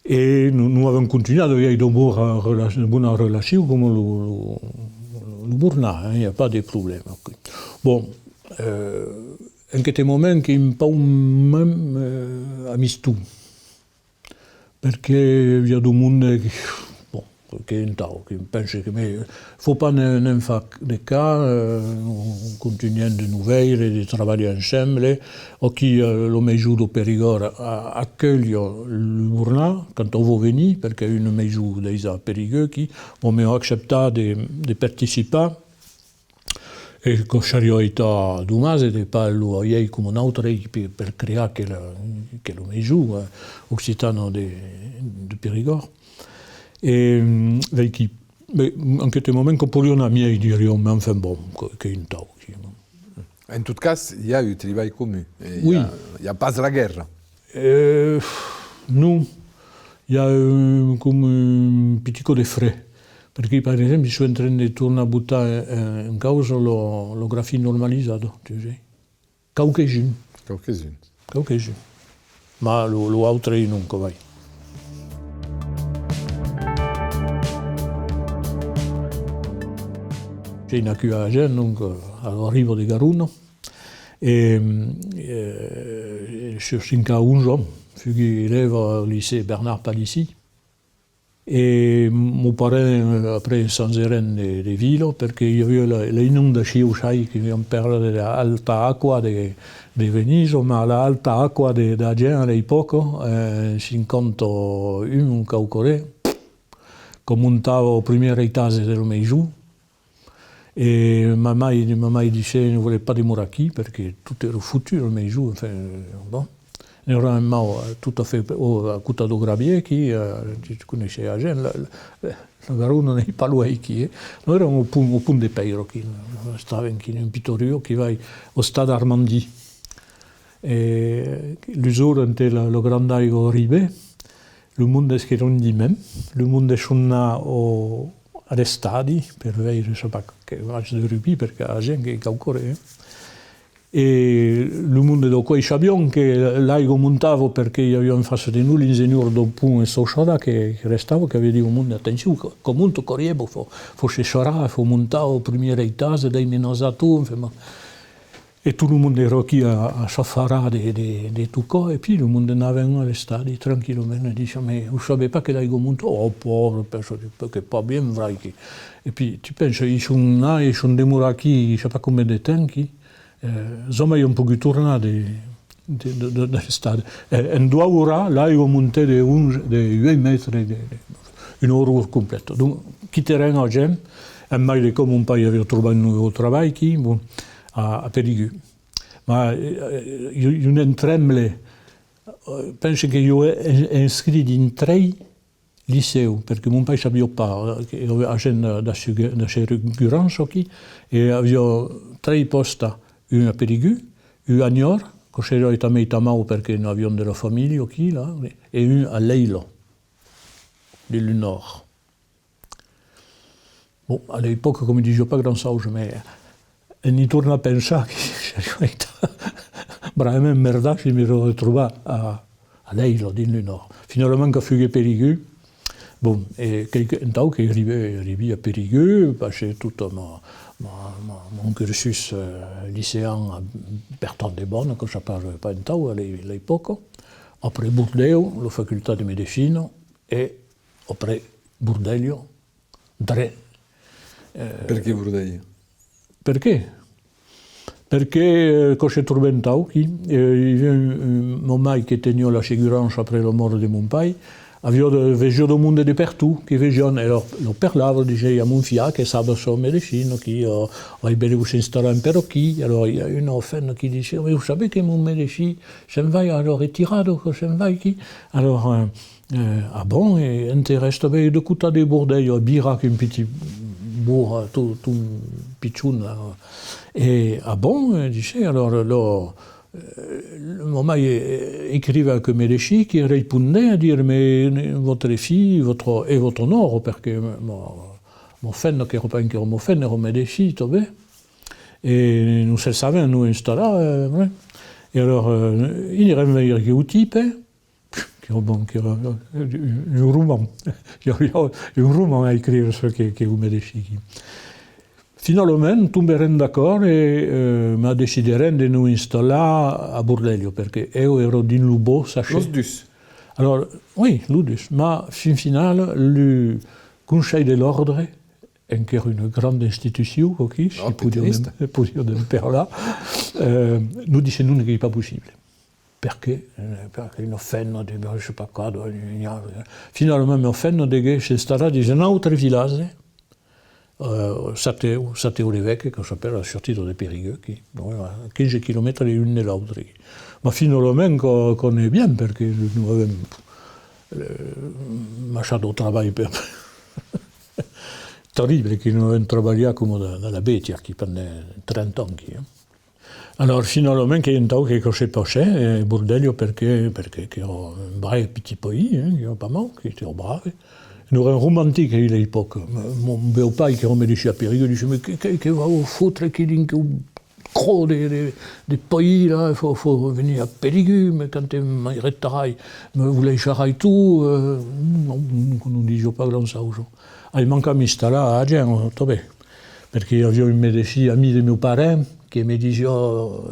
E nos, nos avèm contunhat, i a de bona rela-, de bona relacion coma lo, lo, lo bornat, hein, i a pas de problèma. Bon, eh, en aqueste moment qu'ei un pauc mens, eh, amiston. Perque i a dau monde que, bon, qu'entau, que pense que, mès, fau pas ne'n, ne'n far de cas, eh, contunhem de nos veire, de trabalhar ensemble. Aquí, eh, la maison dau Perigòrd a-, aculha lo bornat, quand o vòu venir, perque es una maison dejà a Periguer aquí, bon, mès an acceptat de, de participar. E que seriá estat domatge de pas lo aver coma nautres per, per crear aquela, aquela maison, eh, occitana de, de Perigòrd. E, mm, veiquí, ben, en aqueste moment que podiá anar miei, diriam, mès enfin, bon, que, qu'entau, que... En tot cas, i a un tribalh comun, e i a, i a pas la guèrra. Eh, non. I a, eh, coma un pitit còp de fre. Perque, per exemple, son en tren de tornar botar en, en, en causa lo, lo grafit normalizat, tu sais. Quauques-uns. Quauques-uns. Quauques-uns. Mas lo, lo autre, non, que vai. Sei nascut a Agen, donc, a la riba de Garona. E, eh, sur cinc a onze ans, fugui elèva au lycée Bernard Palissy. E mos parents, eh, après, changèrem de, de vila, perque i aviá la, la inondacion, sai, que aviam perdut l'alta aqua de, de Venisa, mas l'alta aqua de, d'Agen a l'epòca, eh, cinquanta un, un quauquarren, que montava au primièr etatge de la maison, E ma mair, ma mair disset: «Ne vòle pas demorar aquí, perque tot èra fotut, la maison, enfin, bon.» N'èra un mau, eh, tot a fait, ò, a costat dau Gravièr, aquí, eh, tu, tu coneisses Agen, la, la, la Garona n'ei pas luei aquí, eh. Nos èram au pont, au pont de Pèira, aquí, estavem aquí, un pitorriu qui vai au Stade Armandie. E lo jorn ente la, la granda aiga arribèt, lo monde es qu'èran dins mens, lo monde son anats au, a l'estadi per veire, sai pas, queu match de rugbi, perque Agen qu'ei quauquarren, eh. E lo monde dau còi sabián que l'aiga montava perque i aviá en fàcia de nos l'ingenieur dau pont e Sauchada que, que restava, qu'aviá dit au monde: «Atencion, que, que monta, corrietz-vos, fau, fau se sarrar, fau montar au primièr etatge, desmenatjar tot, enfin, bon.» E tot lo monde èra aquí a, a s'afarar de, de, de tot cò, e pi lo monde anàvem a l'estadi tranquillament, e disiam: «Mès, o sabetz pas que l'aiga monta?» «Ò, paure, pensa, qu'es pas bien vrai que.» E pi, tu penses, i son anats, i son demorats aquí, sai pas combien de temps aquí, eh, jamai an pogut tornar de, de, de, de, de l'estadi. E, en doas oras, l'aiga montèt de onze, de ueit mètres, de, de, una orror complèta. Donc, quitèrem Agen, en mai de còp mon pair aviá trobat un nòu trabalh aquí, bon, a, a Periguer. Mas, eh, eh, un, un entremble, eh, pense que ieu en, inscrit dins tres licèus, perque mon pair sabiá pas, eh, que aviá Agen d'assegu-, d'assegurança aquí, e aviá tres pòstes, un a Periguer, un a Niort, que seriá estat mei tà mau perque n'aviam de la familha aquí, là, e un a Lèila, de le Nord. Bon, a l'epòca, que me disiá pas grand-chose, mès en i tornar pensar, que seriá estat Bravament merdat si me retrobar a, a Lèila, dins lo nòrd. Finalament, quand fuguèt Periguer, bon, e que, que, entau que arribèt, arribèt a Periguer, passèt tot ma, ma, ma, mon cursus, eh, licean a Bertrand de Born, que s'apelava pas entau a l'e-, l'epòca. Après Bordèu, la facultat de medecina, e après Bordelha, dret. Eh, Perqué Bordèu? Perqué? Perque, eh, quand se trobèt entau, qui, eh, i aviá un, un, mon mai que teniá l'assegurança après la mòrt de mon pair, aviá de, vesiá de monde de pertot que vesián, e lor, lor parlava, disiá a mon fià que sabe çò medecin, qui, eh, vai ben vos installar un per aquí, alors i a una femna qui disiá: "Mais vous savez que mon medecin se'n vai a la retirada, que se'n vai, qui?" Alors, eh, Eh, ah bon, e ente resta ben de costat de Bordèu, a Virac, un pitit bourg, tot, tot pichon, là. E, ah bon, eh, disiá, alors, lo, eh, lo, mon mai, eh, escriviá a queu medecin qui respondèt a dire: "Mais, eh, votre fille, votre, et votre nòra", perque mo, mo femna, qu'èra pas encara mo femna, èra medecin tanben. E nos cercavèm nos installar, eh, ouais. E alors, eh, i anèrem veire queu tipe, qu'èra, bon, qu'èra, eh, un roman. I aviá un roman a escriure sus que, queu medecin. Finalament, tomberem d'acòrd e, eh, mas decidèrem de nos installar a Bordelha, perque eu èra dins lo bòsc, sachas. Los dus? Alors, oui, los dus, mas fin finala, lo Conselh de l'Òrdre, enquera una granda institucion, aquí, si podiam, podiam en parlar, eh, nos disèt: "Non, qu'es pas possible." Perqué? Eh, perque una femna de, je sais pas quoi, de, finalament, ma femna deguèt s'installar dins un autre vilatge, eh, Château, Château-l'Évêque, que s'apèla la sortida de Periguer, qui, donc, a quinze quilomètres l'un de l'autre. Mas finalament, quò, quò anèt bien, perque nos avèm, eh, marchat au trabalh per, terrible, que nos avèm trabalhat coma de, de la bèstia, qui, pendent trenta ans, qui, eh. Alors, finalament, qu'es entau que, que se passèt, eh, Bordelha, perque, perque qu'èra un brave pitit país, eh, qu'èra pas mau, qu'èra brave. Nos èrem romantics a l'epòca. Mon, mon bèu-pair, qu'èra medecin a Periguer, disiá: "Mais que, que, que vau fotre aquí dins queu cròs de, de, de país, là, fau, fau venir a Periguer, mais quand me retarrai, me vos laissarai tot", eh, non, non, nos disiá pas grand chausa. Ai mancat m'installar a Agen, tanben, perque i aviá un medecin amic de meus parents que me disiá: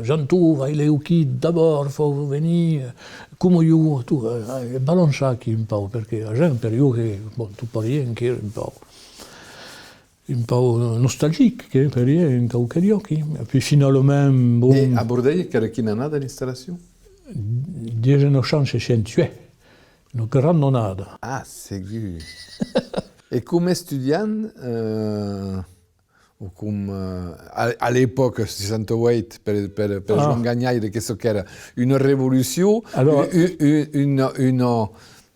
"Jean, tu vai lèu aquí d'abòrd, fau venir, coma ieu", tot, eh, e balançar aquí un pauc, perque Agen, per ieu, que, bon, tot parier, qu'èra un pauc, un pauc nostalgic, que parier, en quauque lieu aquí. E puèi finalament, bon. E a Bordelha, qu'èra quina annada l'installacion? Dètz-e-nòu cent seissanta-uèch. Una granda annada. Ah, segur. E coma estudiant, eh, o com, eh, a, a l'epòca, seissanta-uèch, per, per, per Joan Ganhaire, que çò qu'èra una revolucion, alors, u-, u-, u-, una, una,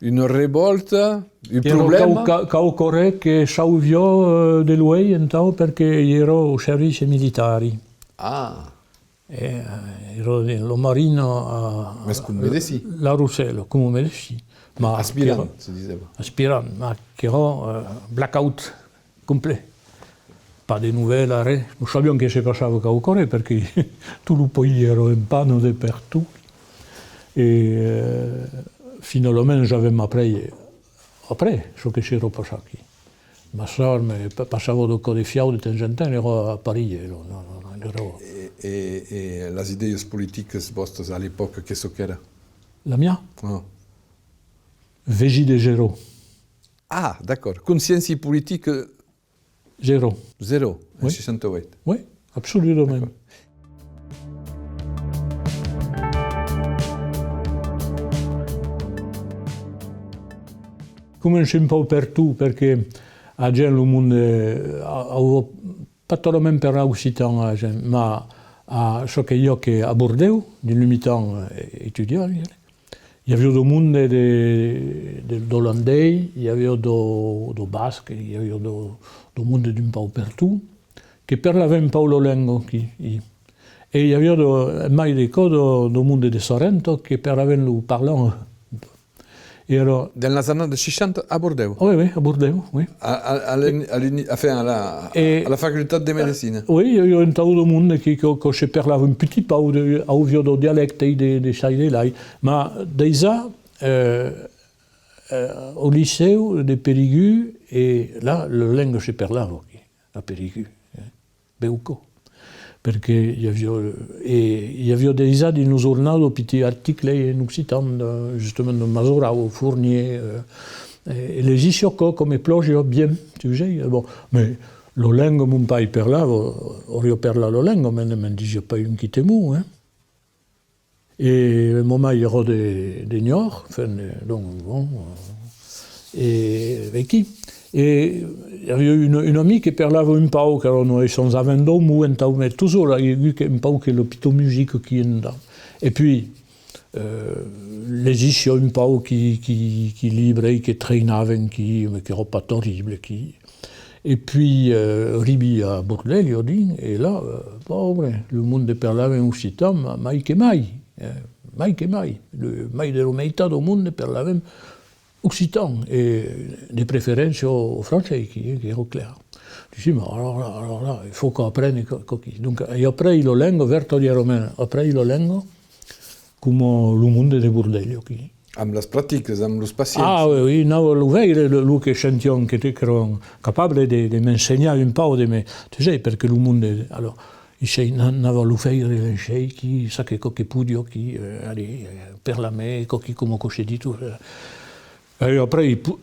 una revòlta, un problèma. Quauqua-, quauqua-, quauquarren que sauviá, eh, de luènh, entau, perque i èra au servici militari. Ah. E, eh, èra dins la marina a, mès coma medecin. La Rochelle, coma medecin. Mas aspirant, se disèva. Aspirant, mas qu'èra, eh, blackout complet. Pas de novèlas, res. Nos sabiam que se passava quauquarren, perque tot lo país èra en pana de pertot. E, eh, finalament, avèm aprés, après, çò que s'èra passat aquí. Ma sòr me pa-, passava de còps de fiau de temps en temps, èra a París, e non, non, non, non, èra... E, e, e las idèias politicas vòstras a l'epòca, que çò qu'èra? La mia? Ah. Vesí de zèro. Ah, d'acòrd. Consciéncia politica? Zèro. Zèro, en seissanta-uèch. Oui, absoludament. D'acòrd. Comencem un pauc per tot, perque Agen, lo monde, eh, a, a, pas talament per l'occitan, Agen, mas a, çò que i a que a Bordèu, dins lo mitan, eh, estudiant, i aviá de monde de, de, d'olandés, i aviá de, de basques, i aviá de, de monde d'un pauc pertot, que parlavan un pauc la lenga aquí, i, e i aviá de, mai de còps de, de monde de Sorrenta que parlavan lo parlant. E alors, dins las annadas seissanta a Bordèu? Oui, oui, a Bordèu, oui. A, a, a l'in-, a l'ini-, enfin, a la, e, a la facultat de medecina. Oui, i aviá un tau de monde que, que, que se parlava un petit pauc de, aviá de dialècte de, de çai de lai. Mas dejà, euh, euh, au licèu de Periguers, e là, la lenga se parlava aquí, a Periguers, eh. Beucòp, perque i aviá, e i aviá dejà dins lo jornal de petits articles en occitan, de, justament de Mazorau, Fournier, euh, e, e legissiá aquò coma plausiá bien, tu sais, e bon, mas la lenga, mon paire parlava, auriá parlat la lenga, mas ne me'n disiá pas un quite mot, hein. E mon maire èra de, de Niort, enfin, de, donc, bon, euh, e veiquí. E i aviá un, un amic que parlava un pauc, qu'èra, nos sèm avèm dau mots entau, mas totjorn, i aviá un pauc que la pita musica aquí en dedans. E puèi, euh, legissiá un pauc qui, qui, qui libres que traïnavan, qui, mas qu'èra pas terrible, qui, E puèi, euh, arribi a Bordelha, dins, e là, euh, paure, lo monde parlava en occitan, ma-, mai que mai, eh, mai que mai. Lo, mai de la meitat dau monde parlava occitan, e de preferéncia o, o francés, qui, eh, qu'èra clar. Disi, ma alors là, alors là, il faut qu'aprene co-, coquí. Donc, ai aprés la lenga, vertadièrament, aprés la lenga, coma lo monde de Bordelha, qui. Amb las practicas, amb los pacients. Ah, oui, oui, anava lo veire, lo, lo que sentián que te, qu'èran capables de, de m'ensenhar un pauc, de me, tu sais, perque lo monde, alors, i sei, na-, anava lo veire, l'ensei, qui, çaquelà que podiá, qui, euh, allez, euh, per la me, coquí, coma que se ditz, eh. E après, pu-,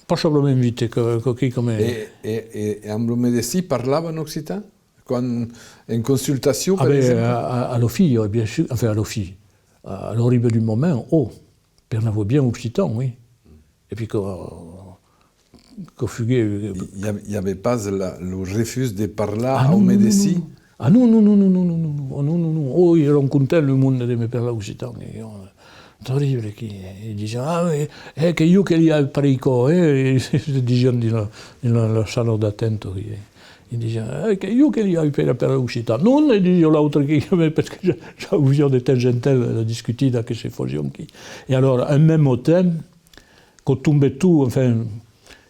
passablament vite, que, coquí, coma. E, e, e, e amb lo medecin parlavan occitan? Quan, en consultacion, per exemple? Ah ben, a, a, a la fin, bien sûr, enfin, a la fin, a, a l'arribée du moment, oh, parlava bien occitan, oui. E puèi que, que fuguèt, euh, i, i a-, i aviá pas la, lo refús de parlar au medecin? Ah non, non, non, non, non, non, non, non, oh, non, non, non, oh, èran contents, lo monde, de me parlar occitan, e, oh, terrible, qui, e disián, ah, eh, eh, qu'es ieu que li ai aprés aquò, eh, e se disián dins la, dins la, la sala d'attente, qui, eh. E disián, eh, qu'es ieu que li ai per, per occitan. Non, e disiá l'autre, qui, perque ja, ja aviá de temps en temps la discutida que se fasiá aquí. E alors, en même temps, que tombèt tot, enfin,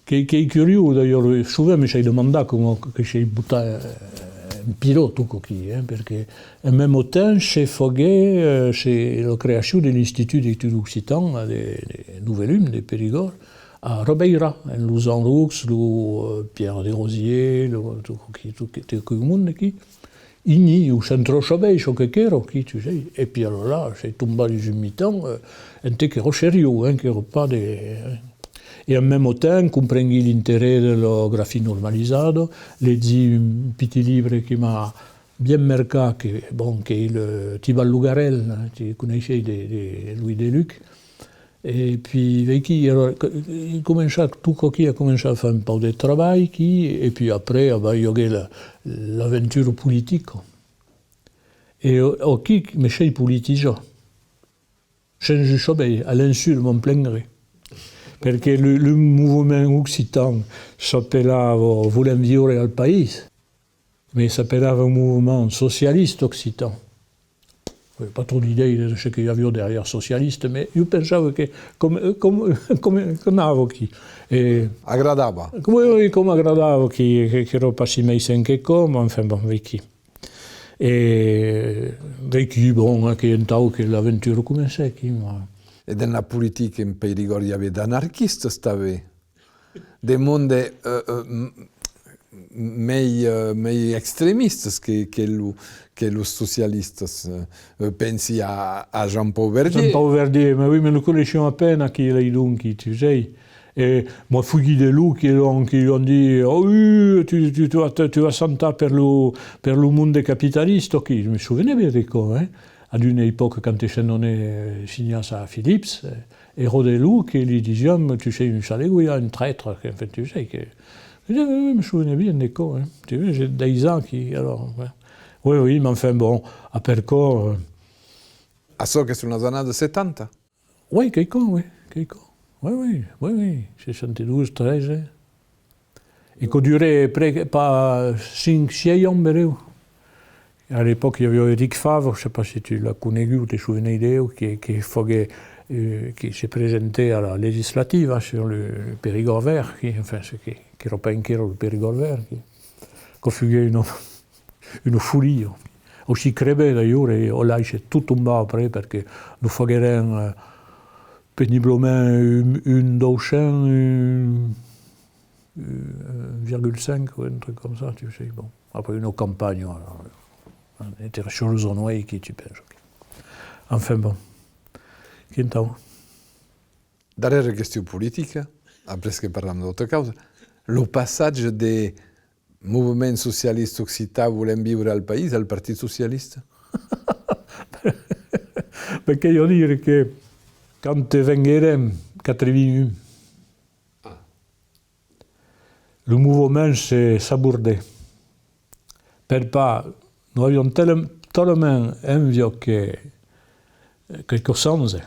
que, qu'es curiós, d'ailleurs, sovent me sei demandat coma que sei botat, eh, en pilòt, tot coquí, eh, perque en même temps se faguèt, eh, se, la creacion de l'Institut d'Estudis Occitans, eh, de, de Novelum, de Perigòrd, a Robeira, en los Jean Roux, lo, euh, Pierre Desrosiers, lo, tot, qui, tot, tot, tot aquel monde aquí, i n'i, au Centre Chauvet, çò que qu'èra aquí, tu sais. E puèi alors là, se tomba dins un mitan, euh, ente qu'èra seriós, hein, qu'èra pas de, hein. E en même temps, comprenguí l'interès de la grafia normalizada, legi un petit libre que m'a bien marcat, que, bon, qu'es le Tibalt lo Garrèl, hein, tu coneisses, de, de Louis Deluc. E puèi, veiquí, alors, que, i comença, tot coquí a començat a far un pauc de trabalh, qui, e puèi après, ah ben, i aguèt la, l'aventura politica. E, o, aquí, me sei politizat. Sens o saber, a l'insu de mon plen gré. Perque lo, lo movement occitan s'apelava Volem viure al país. Mas s'apelava un movement socialiste occitan. Ai pas tròp d'idèia de çò que i aviá darrièr socialiste, mas ieu pensava que com, com, com, que anava aquí. E agradava. Oui, oui, com agradava aquí, que, qu'èra pas si meschant que com, enfin, bon, veiquí. E veiquí, bon, qu'es entau que l'aventura comencèt aquí, ma. E dins la politica en Perigòrd i aviá d'anarquistas tanben. De monde, euh, euh, m-, mei, euh, mei extremistas que, que lo, que los socialistas. Euh, pensi a, a Jean-Paul Verdier. Jean-Paul Verdier, mas oui, mas lo coneissiam a pena aquí, laidonc, tu sais. E m'a fuguit de l'uèlh, donc, i an dit, oh, oui, tu, tu, tu vas, tu vas chantar per lo, per lo monde capitalista, qui, me sovene bien de aquò, hein. A d'una epòca, quand se n'anèt, euh, signar a Philips, euh, èra de l'uèlh que li disiam, tu sei un salegoià, un traître, que, enfin, tu sais que, oui, oui, oui, me sovene bien de aquò, hein. Tu vois, j'ai des ans qui, alors, ouais. Oui, oui, mas enfin, bon, a per aquò, euh. Açò que son las annadas setanta. Oui, quicòm, oui, quicòm. Oui, oui, oui, oui, seissanta dos, tretze. E que durèt pre-, pas cinc, sièis ans, benlèu. A l'epòca, i aviá Eric Favre, je sais pas si tu l'as conegut, te sovenes d'el, que, que faguèt euh, qui se presentait à la législative, hein, sur le Périgord vert, qui, enfin, ce qui, qui reprend, qui le Périgord vert, qui, que fut une, une folie. Aussi crevé d'ailleurs, et on l'a laissé tout tomber après, parce que nous faguèrem, euh, péniblement un, un deux cents, un, un virgule cinq ou un truc comme ça, tu sais, bon. Après une campagne, euh, on était sur le zone qui tu penses. Enfin bon. Quin temps? Darrèra question politica, après que parlam d'autra causa, lo passatge de Movement Socialista Occitan Volèm Viure al País al Partit Socialista? Ben, que jo dire que quand venguèrem quatre-vingt-un, lo movement se sabordèt. Per pas, nos aviam talament enviat que, que, que change,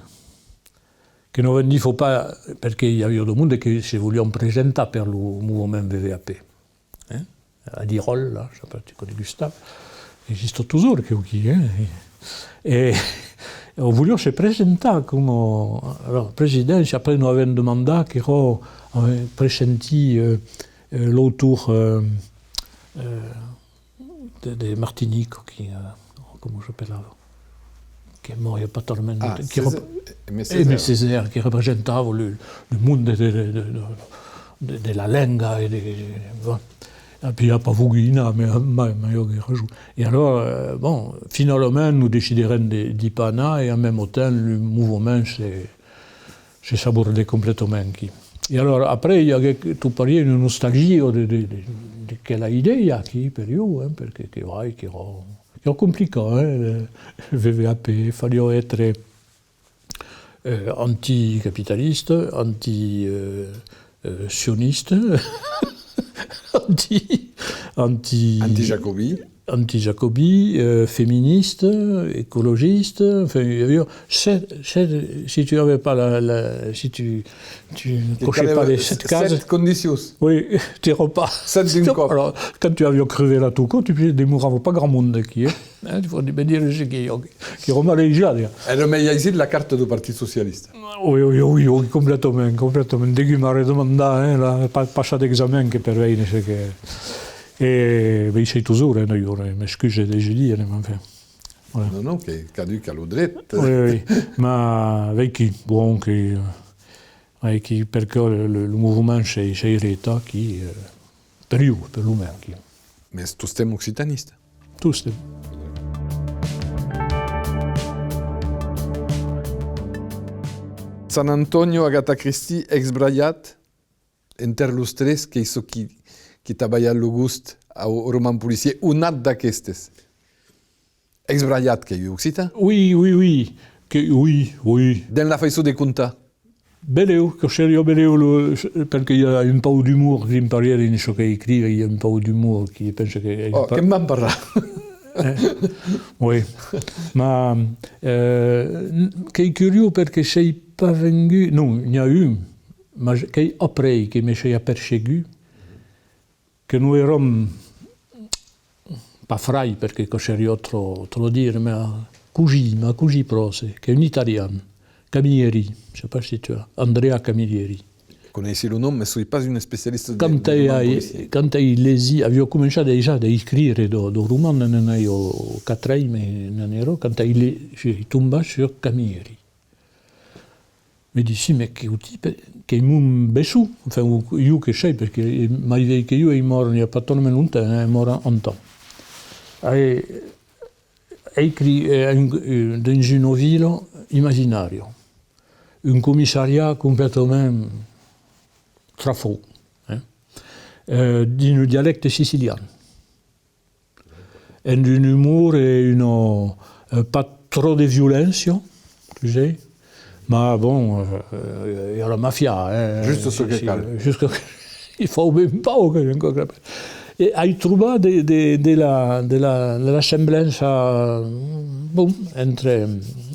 que nos avèm dit, faut pas, perque i aviá de monde que se volián presentar per lo movement V V A P. Hein? A Diròl, là, je sais pas, tu connais Gustave, existe toujours, que aquí, hein? E, e voliá se presentar coma, alors, president, après nos avèm demandat que, euh, presenti, euh, euh, l'autor, euh, euh, de, de Martinique, qui, euh, comment s'appelava? Qui est mort il y a pas tellement de temps, qui rep-, Aimé Césaire, qui representava le, le monde de, de, de, de, de la lenga e de, bon. E puèi a pas volgut anar, mai, mai, mai aguèt rason. E alors, euh, bon, finalament, nos decidèrem de, de pas anar e en même temps, le movement se, se sabordèt completament aquí. E alors, après, i aguèt tot parier una nostalgia de, de, de, de quela idèia aquí, per ieu, hein, perque que vai, que era, que era complicat, hein, le V V A P, faliá èstre, euh, anticapitalista, anti, euh, euh, sionista, anti, anti, Antijacobi. Antijacobi, euh, feminista, ecologista, enfin, i aviá set, set, si tu avais pas la, la, si tu, tu ne cochais pas les sept cases. Sept condicions. Oui, tu n'eras pas. Sept d'un còp. Alors, quand tu avias crevé là tout cop, tu demoravas pas grand monde aquí, hein. Hein, tu faut me dire ce qui, qui era malaisat, hein. Era mei aisit la carta dau Partit Socialista. Oui, oui, oui, oui, completament, completament. Degun m'arré demandat, hein, la, pa-, passat d'examen que per veire ce que... E ben, i sei totjorn, hein, d'ailleurs, eh, m'excuse de le dire, mais enfin, voilà. Non, non, que cadun a lo dret. Oui, oui, ma veiquí, bon, que, euh, veiquí, perque le, le, le movement s'ei, s'ei retat aquí, euh, per ieu, per lo mens, aquí. Mes tostemps occitanista. Tostemps. San Antonio, Agatha Christie, Exbraiat, enter los tres, qu'ei çò qui, qui t'a balhat lo gost au roman policier, o nat d'aquestes? Exbraiat, qu'ei occitan? Oui, oui, oui, que, oui, oui. Dens la faiçon de contar? Belèu, que seriá belèu, lo, perque i a un pauc d'umor, dins parièr, dins çò qu'escrivi, i a un pauc d'umor, qui pense que... Oh, que'n vam parlar. Eh? Oui. Ma, euh, qu'ei curiós perque sei pas vengut, non, n'i a un, ma qu'ei après que me sei apercegut que non èram pas frair, perque quò seriá tròp, tròp dire, ma cosins, ma cosins pròches, qu'ei un italian, Camilleri, je sais pas si tu as, Andrea Camilleri. Coneissi lo nom, mes soi pas un especialista de, de roman policier. Quand ai lesit, aviá començat dejà d'escriure dau, dau roman, n'en ai quatre, mes n'en èra, quand ai le-, soi tombat sur Camilleri. Me disi, mes queu tipe, qu'ei mon besson, enfin, o, ieu que sei, perque mai vièlh que ieu, ei mòrt n'i a pas talament longtemps, eh, ei mòrt an, an temps. Ai, ai escrit, eh, un, eh, dins una vila imaginària, un comissariat completament trafòu, eh, eh, dins lo dialècte sicilian. Amb un umor e una, eh, pas tròp de violéncia, tu sais, ma bon, eh, eh, i a la mafia, eh. Just çò que cal. Just çò que, i fau ben pauc, encara. E ai trobat de, de, de la, de la, de la semblança, bon, entre,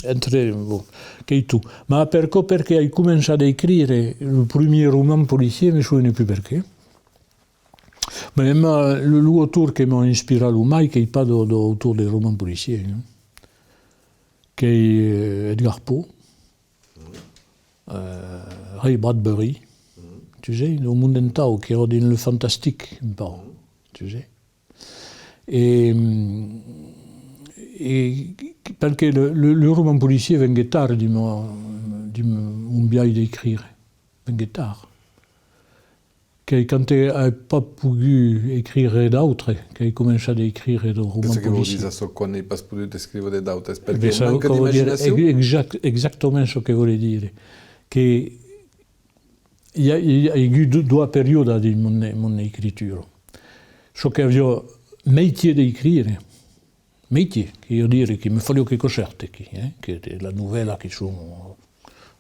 entre, bon, qu'ei tot. Ma per quò, perque ai començat d'escriure lo primièr roman policier, me sovene plus perqué. Mès, ma, lo, lo autor que m'a inspirat lo mai, qu'ei pas dau, dau autor de romans policiers, hein, qu'ei, eh, Edgar Poe. euh, Ray Bradbury, tu sais, lo monde entau, qu'èra dins lo fantastic, un pauc, tu sais. E, e perque lo, lo, lo roman policier venguèt tard dins mon, dins mon biais d'escriure, venguèt tard. Qu'es quand ai pas pogut escriure d'autre, qu'ai començat d'escriure de romans policiers. Qu'est-ce que vòl dire, açò, quan ai pas podut escriure d'autres? Perque manca d'imaginacion? Exact, exactament çò que vòle dire. Que i a, i a agut do-, doas periòdas dins mon, mon escritura. Çò qu'aviá mestier d'escriure, mestier, que vòl dire que me faliá qualque còsa aquí, eh, que de la novèla que son,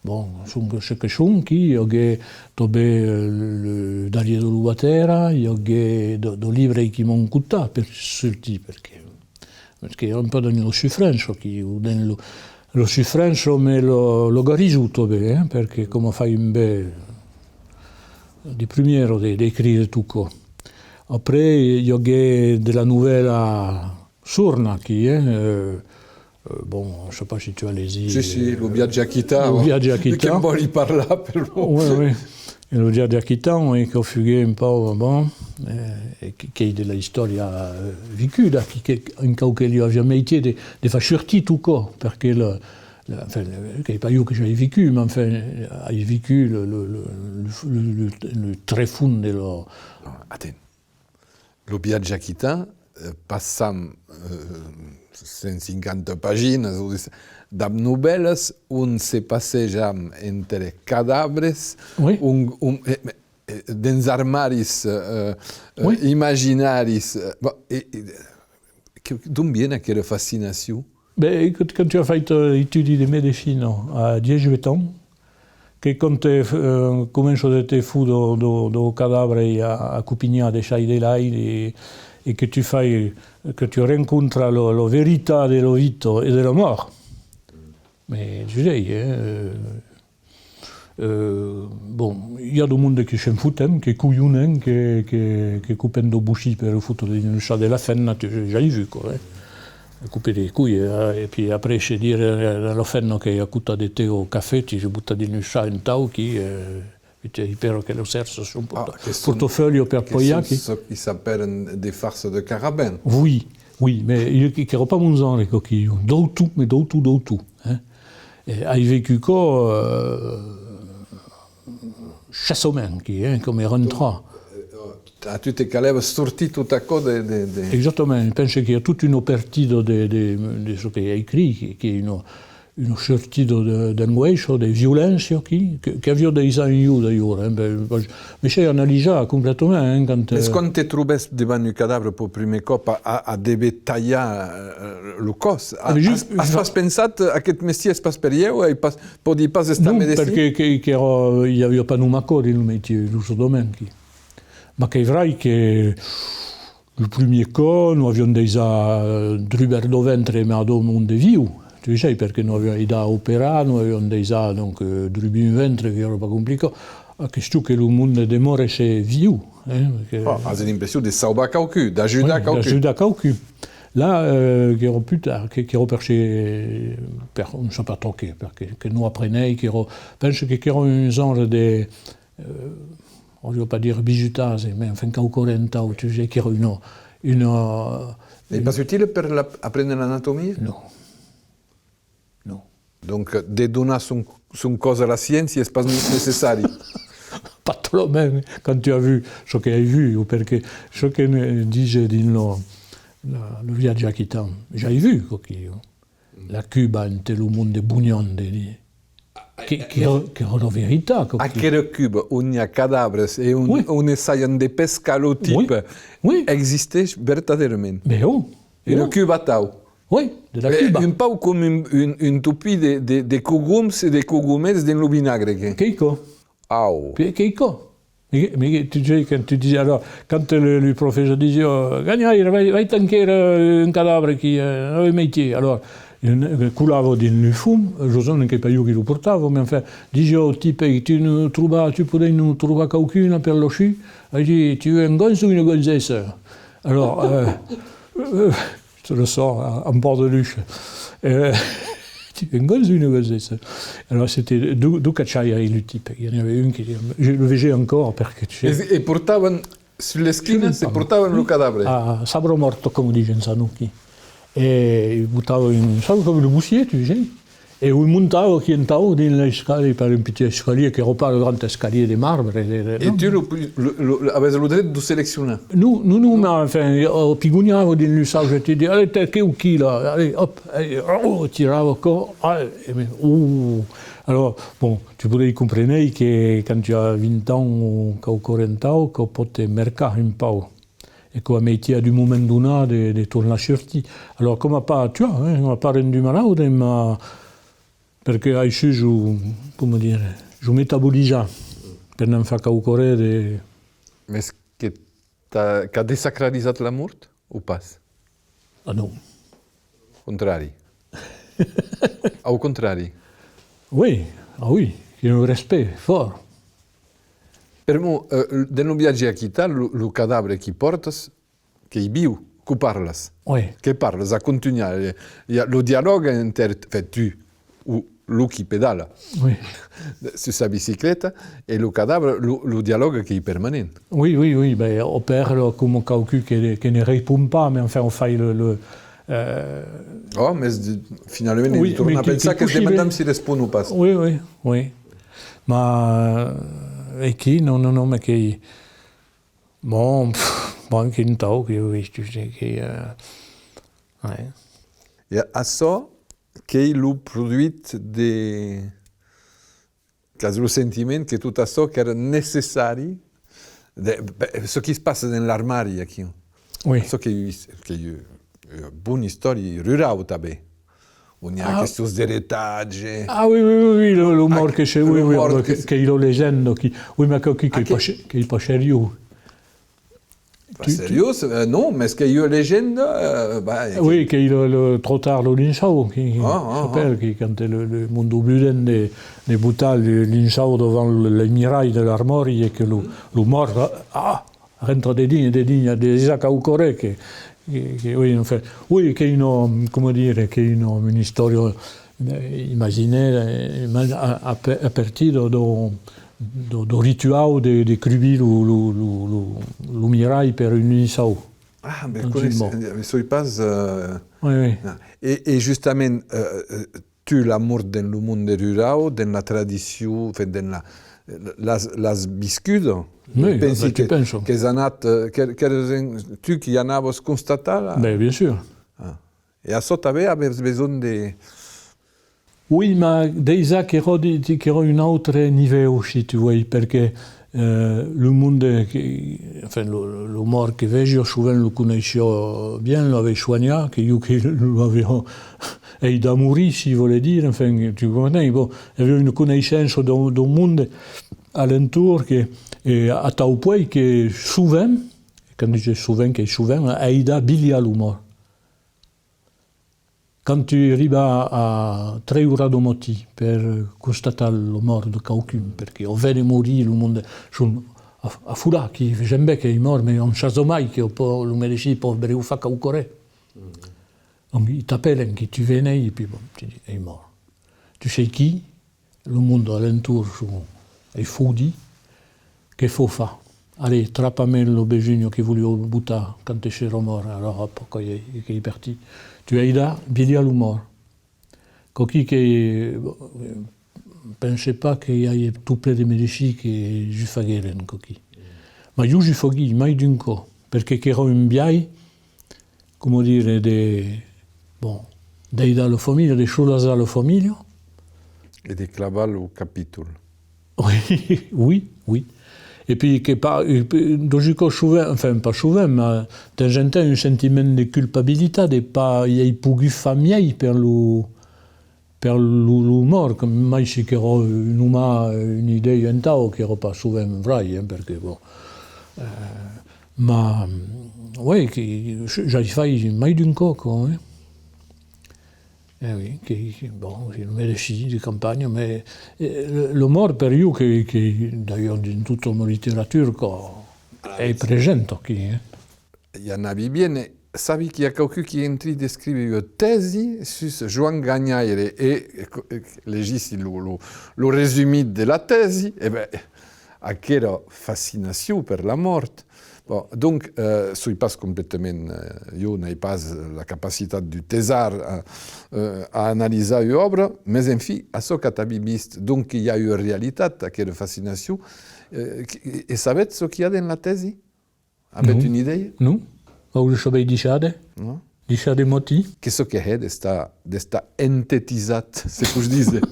bon, son ce que son, que i aguèt tanben, eh, lo Darrièr de Lobatèra, i aguèt de, de libres que m'an cotat per sortir, perque, perque un pauc dins la sufrença, que, o dins lo, la sufrença, mas la, la garison tanben, eh, perque coma fai un ben de primièra de, d'escriure tot quò. Après, i aguèt de la novèla Sorna, aquí, eh, euh, euh, bon, je sais pas si tu as les... Si, si, lo viatge aquitan. Lo viatge aquitan. De que'n vòli parlar, per lo... Oui, oui. E lo viatge aquitan, oui, que fuguèt un pauc, bon, eh, e que, qu'es de la istòria, euh, vicuda, que, que, en quauque lieu, aviá mestier de, de far sortir tot quò, perque le, le, enfin, le, qu'es pas ieu que j'ai vicut, mais enfin, ai vicut le, le, le, le, le, le, le trefons de la... Non, attends. Lo viatge aquitan, eh, passam, eh, cent cinquanta paginas, o de, dab novèlas, ont se passejam entre cadavres, oui, un, un, eh, eh, dens armaris, eh, eh, oui, imaginaris, eh, bon, e, e, que, d'ont vien aquela fascinacion? Ben, quand, quand tu as fait, euh, études de médecine à dix-huit ans, que quand te, euh, començas de te fot de, de, de cadavre a, a copinhar de çai de lai e, e que tu fai, que tu rencontras la, la veritat de la vita e de la mòrt. Mais tu sais, hein, euh, Euh, bon, i a de monde que se'n foten, que colhonen, que, que, que copen de bocin per fotre dins lo sac de la femna, tu, j'ai vu, quoi, hein. Coper les couilles, eh, e puis après, se dire, eh, la femna qu'es a costat de teu au cafè, tu se botas dins lo sac entau, qui, eh, e te, espèra que lo cèrge son porta-, portafòli o per poiar, qui. Que son çò qui s'apèran de farces de carabin. Oui, oui, mais i, qu'èra pas mon genre, quoi, qui, d'auto, mais d'auto, d'auto, hein. E ai vecut quò, eh, chassament, qui, hein, coma rentrar. Donc, a tu te calèva sortir tot aquò de, de, de... Exactament, pense qu'i a tota una partida de, de, de çò qu'ai escrit, qui, qui es una, una sortida de, d'angoicha, de violéncia, qui, que, qu'aviá daissat en ieu, d'ailleurs, hein, ben, me soi analisat completament, hein, quand... Es, eh, quand te trobes davant un cadavre pel primièr còp a, a, a dever talhar, eh, lo còs, a, as, as pas pensat, aqueth mestièr es pas per ieu, ai pas, pòdi pas estar medecin? Non, perque que, qu'èra, i aviá pas nonmàs quò dins lo mestièr, lo sordament, qui. Mas qu'es vrai que lo primièr còp, nos aviam daissat, eh, drubèr lo ventre, mas a dos monde viu, tu sais, perque nos aviam aidat a operar, nos aviam daissat, donc, eh, drubir un ventre, qu'èra pas complicat. A question que lo monde demorèsse viu, hein, que... Ah, as l'impression de sauvar quauqu'un, d'ajudar quauqu'un. Oui, d'ajudar quauqu'un. Là, eh, qu'èra pus tard, que, qu'èra per se, per, on sap pas trop qué, perque, que nos aprenèt, qu'èra, pense que, qu'èra un genre de, eh, on va pas dire bizutatge, mais enfin, quauqua rentau, tu sais, qu'èra una, una... Es pas utile per la, aprene l'anatomia? Non. Non. Donc, de donar son, son còs a la sciéncia es pas necessari. Pas talament, quand tu as vu çò que ai vu, o perque çò que me dise dins lo, lo, lo viatge aquitan, j'ai vu, quò, qui, la cuba ente lo monde bonhant de dire. Que, que, qu'èra la veritat, quò, qui. Aquela cuba ont i a cadavres e ont, oui, ont essayan de pescar lo tipe, oui, oui, existeish vertadèrament. Mès ò, ò. Una cuba atau. Oui, de la cuba. Un pauc com un, un, un topin de, de, de cogoms e de cogomèls dins lo vinagre, que. Qu'es quò. Au. Qu'es quò. Mès, mès tu sais, quand tu dis, alors, quand le, le professeur disait, oh, ganhaire, vai, vai tanquer, euh, un cadavre qui, euh, un mestier. Alors, un, euh, colava dins lo fum, urosament qu'es pas ieu qui lo portava, mais enfin, disiá au tipe, tu nos trobas, tu podes nos trobar quauqu'una per lo chu? Ai dit, tu veux un gonze ou une gonzesse? Alors, euh, euh, je te le sors, hein, en bord de luche. Euh, Tu, un gos, une gosessa. Alors, c'était deux, deux cachai avec le type. Il y en avait une qui, je le vegei encore, perque, tu sais, e, e portavan sus l'esquina, se portavan lo cadabre. A Sabro Morto, comme disen ça, non, qui. E botava un, sabe, comme le bossier, tu sais. E o montava aquí entau dins l'escalier, per un petit escalier, qu'èra pas le grand escalier de marbre, de, de, e non. Tu lo, lo, lo, avès lo dret de seleccionar? Non, non, non, mais enfin, o pigonhava dins lo sac, e te di, allez, t'es que ou qui là, allez, hop, allez, oh, tirava cò, allez, e, oh. Alors, bon, tu podei compréner que quand tu as vingt ans o quauqua entau, quò pòt te mercar un pauc. E quò a mestier d'un moment donat de, de tornar sortir. Alors, quò m'a pas tuat, hein, quò m'a pas rendut malaut, ma, perque ai su, jo, coma dire, jo metabolizar per n'en far quauqua ren de... Mes que t'a, qu'a desacralizat la mort, o pas? Ah non. Contrari. Au contrari. Oui, ah oui, qu'ei un respèct fòrt. Permor, eh, dens lo viatge aquiu, lo, lo cadabre qui pòrtas, qu'ei viu, que'u parlas. Oui. Que parlas, a contunhar. I a lo dialòg enter, enfin, tu, o lo qui pedala, oui, sus sa bicicleta, e lo cadabre, lo, lo dialòg qu'ei permanent. Oui, oui, oui, ben, o pèrd coma quauqu'un que, que ne respond pas, mais enfin, o fai le, le, euh... Oh, mes de, finalament, oui, de tornar pensar, qu'es demandant si respond o pas. Oui, oui, oui. Ma, euh, e qui, non, non, non, mais qu'ei, bon, pff, bon, qu'ei un tau, que, oui, tu sais, que, euh, ouais. E açò qu'ei lo produit de, qu'as lo sentiment que tot açò qu'èra necessari, de, ben, çò qui's passa dens l'armari aquiu. Oui. Açò qu'ei, qu'ei ua bona istòria rurau tanben. On i a questions d'eretatge. Ah oui, oui, oui, oui, lo, lo mòrt que se, oui, oui, que, qu'ei la legenda, qui, oui, mas que, qui, qu'ei pas seriós. Pas seriós, eh, non, mes qu'ei ua legenda, eh, bah, oui, qu'ei lo, lo trotard lo linçau, qui, qui s'apèla, qui, quand le, le monde obliden de, de botar le linçau davant le, le miralh de l'armari e que lo, lo mòrt, ah, rentra dedins, dedins, dejà quauqua ren que, que, que, oui, enfin, oui, qu'ei una, coma dire, qu'ei una, una istòria, eh, imaginèra, eh, a, a, a partir de, de, de, de rituau de, de crubir lo, lo, lo, lo, lo miralh per un linçau. Ah, ben, coneis, eh, soi pas, eh... Oui, oui. Ah. E, e justament, eh, eh, tu, la mòrt dens lo monde rurau, dens la tradicion, enfin, dens la, l'as, l'as viscuda? Oui, pensi que, qu'es anat, eh, que, qu'eres en, tu qui anavas constatar la... Ben, bien sûr. Ah. E açò tanben avètz besonh de... Oui, mas dejà qu'èra, di-, di-, qu'èra un autre nivèu, si tu vòs, perque, eh, lo monde que, enfin, lo, lo mòrt que vesiá, sovent lo coneissiá bien, l'avèi soanhat, que jo que lo aviá aidat morir, si vòle dire, enfin, tu comprens, bon, aviá una coneissença dau, dau monde a l'entorn que, e atau puei que sovent, quand dise sovent, qu'ei sovent, aidat bilhar lo mòrt. Quand tu arribas a tres oras dau matin per constatar lo mòrt de quauqu'un, perque o ven de morir, lo monde son af-, afolats, qui vesen ben qu'ei mòrt, mes on sap jamai que o po-, lo medecin pòt brèu far quauqua ren. Donc, i t'apèlan, que tu venes, e puis bon, tu dis, ei mòrt. Tu sei qui? Lo monde a l'entorn son, ei fodits. Que fau far? Allez, trapa-me lo besunho que voliá botar quand serà mòrt, alors hop, qu'ei, qu'ei partit. Tu aidas bilhar lo mòrt. Quauqui que, pense pas que i aja tot plen de medecins que jus fagueren, quauqui. Mas jo jus faguí mai d'un còp, perque qu'èra un biais, coma dire, de, bon, d'aidar la familha, de solajar la familha. E de clavar lo capítol. Oui, oui, oui. E puis que pas, e puis, dins un còp sovent, enfin, pas sovent, mas de temps en temps, un sentiment de culpabilitat de pas i ai pogut far miei per lo, per lo, lo mòrt, que mai si qu'èra un, una idèia entau, qu'èra pas sovent vrai, hein, perque, bon, eh, mas, oui, que j'ai fait mai d'un còp, quoi, hein. Eh oui, que, que, bon, que lo medecin de campanha, mas, eh, lo, lo mòrt per jo, que, que, d'ailleurs, dins tota ma literatura, quoi, ei present aquí, hein. I anavi bien, e, Sabi qu'i a quauqu'un qui es en trin d'escriure ua tèsi sus Joan Ganhaire e, e, e legissi lo, lo, lo resumit de la tèsi, e ben, aquera fascinacion per la mòrt. Bon, donc, eh, soi pas completament, eh, jo n'ai pas la capacitat d'un tesard a, eh, a analisar ua òbra, mes enfin, açò qu'at avi vist, donc i a ua realitat, aquera fascinacion, eh, e, e sabetz çò qu'i a dens la tèsi? Avètz una idèia? Non. Au sabèi dishar de? Non. Dishar de motir. Qu'es çò que hè d'estar, d'estar entetizat, se pòt díser?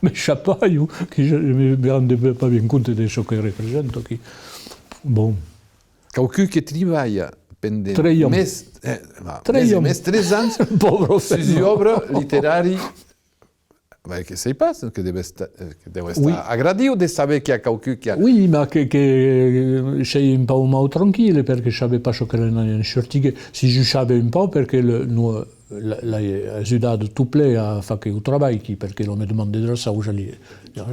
Me sap pas, jo, que je, je me rende pas bien compte de çò que representa aquí. Bon. Quauqu'un que tribalha pendent tres ans. Mes, eh, va, tres mes e ans. Mes, tres ans, pauvre sus ua òbra literària. Ben, que sèi pas, que deu estar, que deu estar agradiu de saber qu'i a quauqu'un qui a... Oui, mas que, que, eh, sèi un pauc mau tranquille, perque sabe pas çò que l'anarà en sortir. Si jo sabe un pauc, perque le, no, la, l'ai ajudat tot plen a far queu trabalh, qui, perque lo me demande de la sauja, li...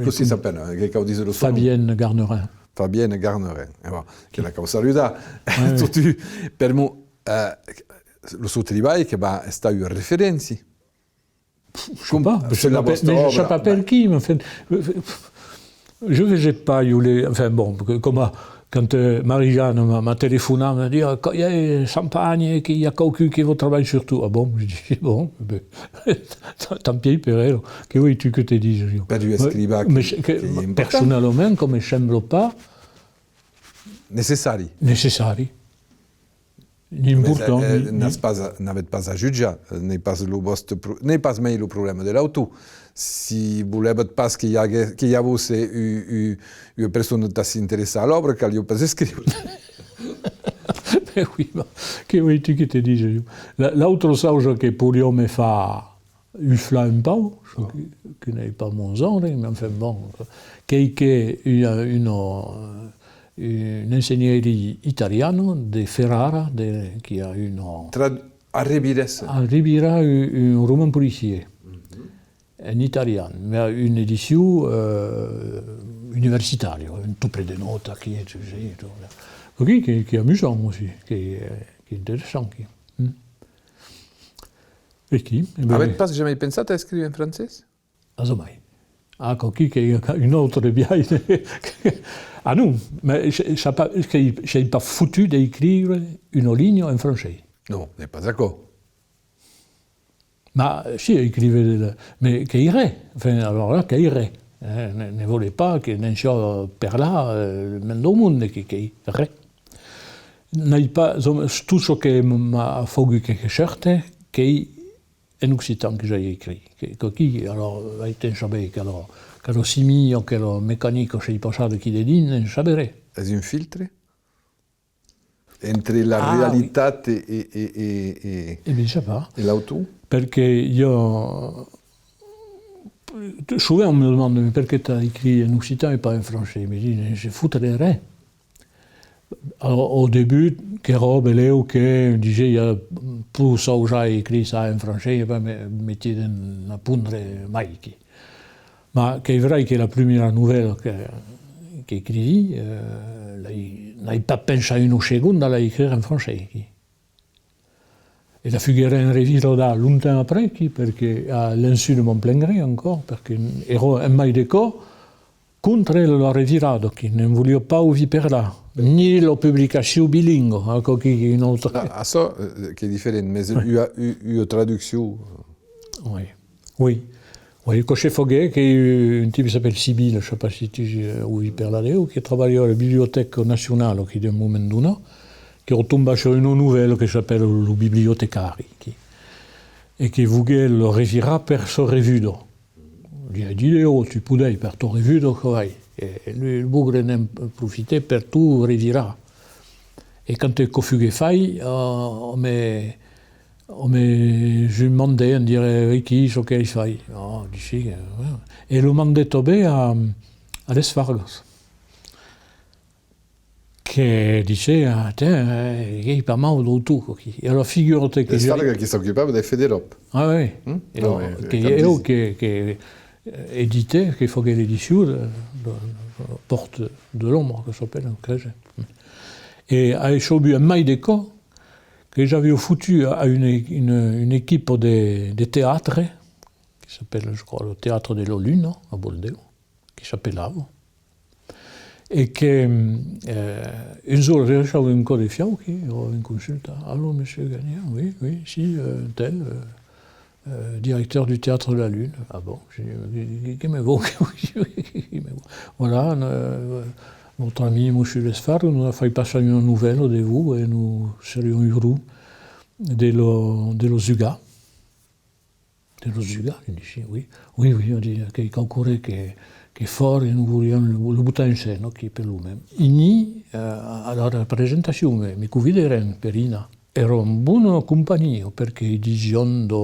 Cossí s'apèla, eh, que cau díser lo son? Fabienne Garnerin. Fabienne Garnerin, e bon, que la cau saludar. Ouais, ouais. Totun, permor, eh, lo son tribalh que va estar ua referéncia. Je sais pas, mais je sais pas per qui, mais enfin, je faisais pas, je voulais, enfin bon, que, coma quand, euh, Marie-Jeanne m'a, m'a téléphoné, m'a dit, ah, quand il y a champagne, qu'il y a quauqu'un qui veut travailler sur tout. Ah bon, je dis, bon, ben, tant pis per elle, que veux-tu que te dise, jo? Per un escrivan que, que, personnellement, que me sembla pas necessari. Necessari. Ni important, eh, ni, n'as ni pas a, n'avètz pas a jutjar, eh, n'ei pas lo vòste pro-, n'ei pas mei lo problèma de l'autor. Si volèvetz pas que i ague-, que i avesse u-, u-, ua persona tà s'interessar a l'òbra, caliá pas escriure. Ben oui, ma, que veux-tu que te dise, jo? La, l'autra chausa que poiriá me far uflar un pauc, çò que, que n'ei pas mon genre, mais enfin bon, qu'ei que ua, una, un ensenhèri italian de Ferrara, de, qui a una... Trad-, arrevirèsse. Arrevira un, un roman policier en italian, mais a una edicion, euh, universitària, un topre de nòta, qui est, tu sais, tout. Qui, qui, qui est amusant aussi, qui est, qui est intéressant, qui, hmm. E qui? E ben, avètz pas jamei pensat a escriure en francés? A jamai. Ah, quò-quí qu'ei un autre biais. Ah non, mais je, je, pas, je, sèi pas fotut d'escriure una linha en francés. Non, n'ei pas aquò. Ma, si, escrive, mais qu'ei res. Enfin, alors là, qu'ei res. Eh, ne, ne vòle pas que ne'n siá per là, eh, mens dau monde, que, qu'ei res. N'ai pas, tot çò que m'a faugut que, que sòrte, qu'ei en occitan que j'ai escrit. Que, quò-quí, alors, ai ten saber qu'aquela, qu'aquela chimia, aquela mecanica s'ei passada aquí dedins, ne'n saberé. Es un filtre? Entre la realitat e, e, e, e, e, e l'autor? Perque jo, sovent me demande, mais perqué t'as écrit en occitan et pas en français? Me disi, je foutrais rien. Au, au debut, qu'èra belèu que disiái, eh, pòs ausar escriure ça en francés, e ben me, meti dens la pondre mai aquí. Ma qu'ei vrai que la prumèra novèla que, qu'escrivi, eh, l'ai, n'ai pas pensat una segonda a l'escriure en francés aquí. E la fuguère enrevirada longtemps après, qui, perque a l'ensu de mon plen gré encore, perque èra en mai de còps contra la revirada, qui ne'n voliá pas auvir parlar, ni la publicacion bilingua, aquò qui, qui un autre. Ah, açò, eh, qu'ei diferent, mes ua, u-, ua traduccion. Oui. Oui. Oui, quò se foguèt, qu'ei un tipe qui s'apèla Sibyl, je sais pas si tu, eh, auvís parlar d'eu, qui trabalha a la Bibliotèca Nacionala, qui d'un moment donat, qu'èra tombat sus una novèla que s'apèla Lo bibliotecari, qui, e que voguèt la revirar per sa revuda. Li ai dit, oh, tu podèi, per ta revuda, que vai. E lui, lo bogre ne'n profitèt per tot revirar. E quand quò fuguèt fait, eh, me, me, jo mandèi en dire, e qui, çò qu'as fait? Ah, disi, eh, e lo mandèt tanben a, a Les Fargas. Que disiá, ah, tiens, eh, qu'ei pas mau dau tot, quò-quí. E alors, figura-te que... Les Fargas qui s'ocupava de Federòp. Ah oui. Hmm? E alors, que eu que, que, eh, editè, que foguèt l'edicion de, de, de Porte de l'Ombre, que s'apèla, crese. E ai sabut en mai de còps que j'aviá fotut a una, una, una equipa de, de teatre, que s'apèla, je crois, lo Teatre de la Luna, a Bordèu, que s'apelava, e que, eh, un jorn reçavi un còp de fiau, que, o una consulta. Allô, monsieur Gagnaire ? Oui, oui, si, euh, tel, euh, euh, directeur du Théâtre de la Lune. Ah bon ? Je dis, qui, qui me veut ? Qui me veut ? Voilà, euh, votre ami, monsieur Lesfar, nous a fait passer une nouvelle de vous et nous serions heureux de le, de le jugar. De lo jugar, li disi, oui. Oui, oui, a dit, qu'ei quauqua que, que fòrt, e nos voliam lo, lo botar en scèna aquí per lo moment. Ini, eh, a la representacion, me, me convidèrem per inar. Èra una bona companhia, perque disián de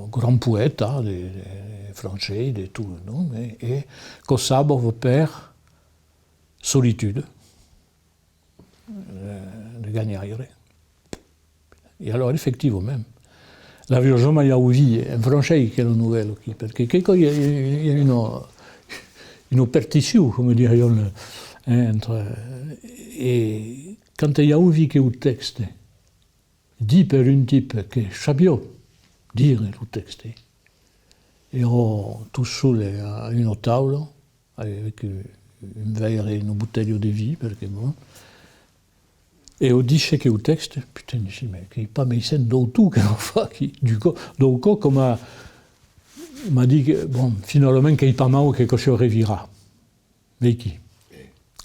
grands poètas, de, de francés, de tot, non ? E, e causava per solitude. Eh, de Gagnaire. E alors, efectivament, l'aviá jamai auvit en francés, aquela novèla aquí, perque quicòm, i a, i a, i a una, una particion, coma dirián, eh, entre, e quand ai auvit aqueu tèxte, dit per un tipe que sabiá dire lo tèxte, e ò, tot sol a una taula, avec, euh, un veire e una botelha de vin, perque bon. E ò, disi aqueu tèxte, putain, disi, mais qu'ei pas meissent dau tot que lo fa aquí. Du còp, dau còp, coma, m'a dit que, bon, finalament, qu'ei pas mau, que quò se revirà. Veiquí,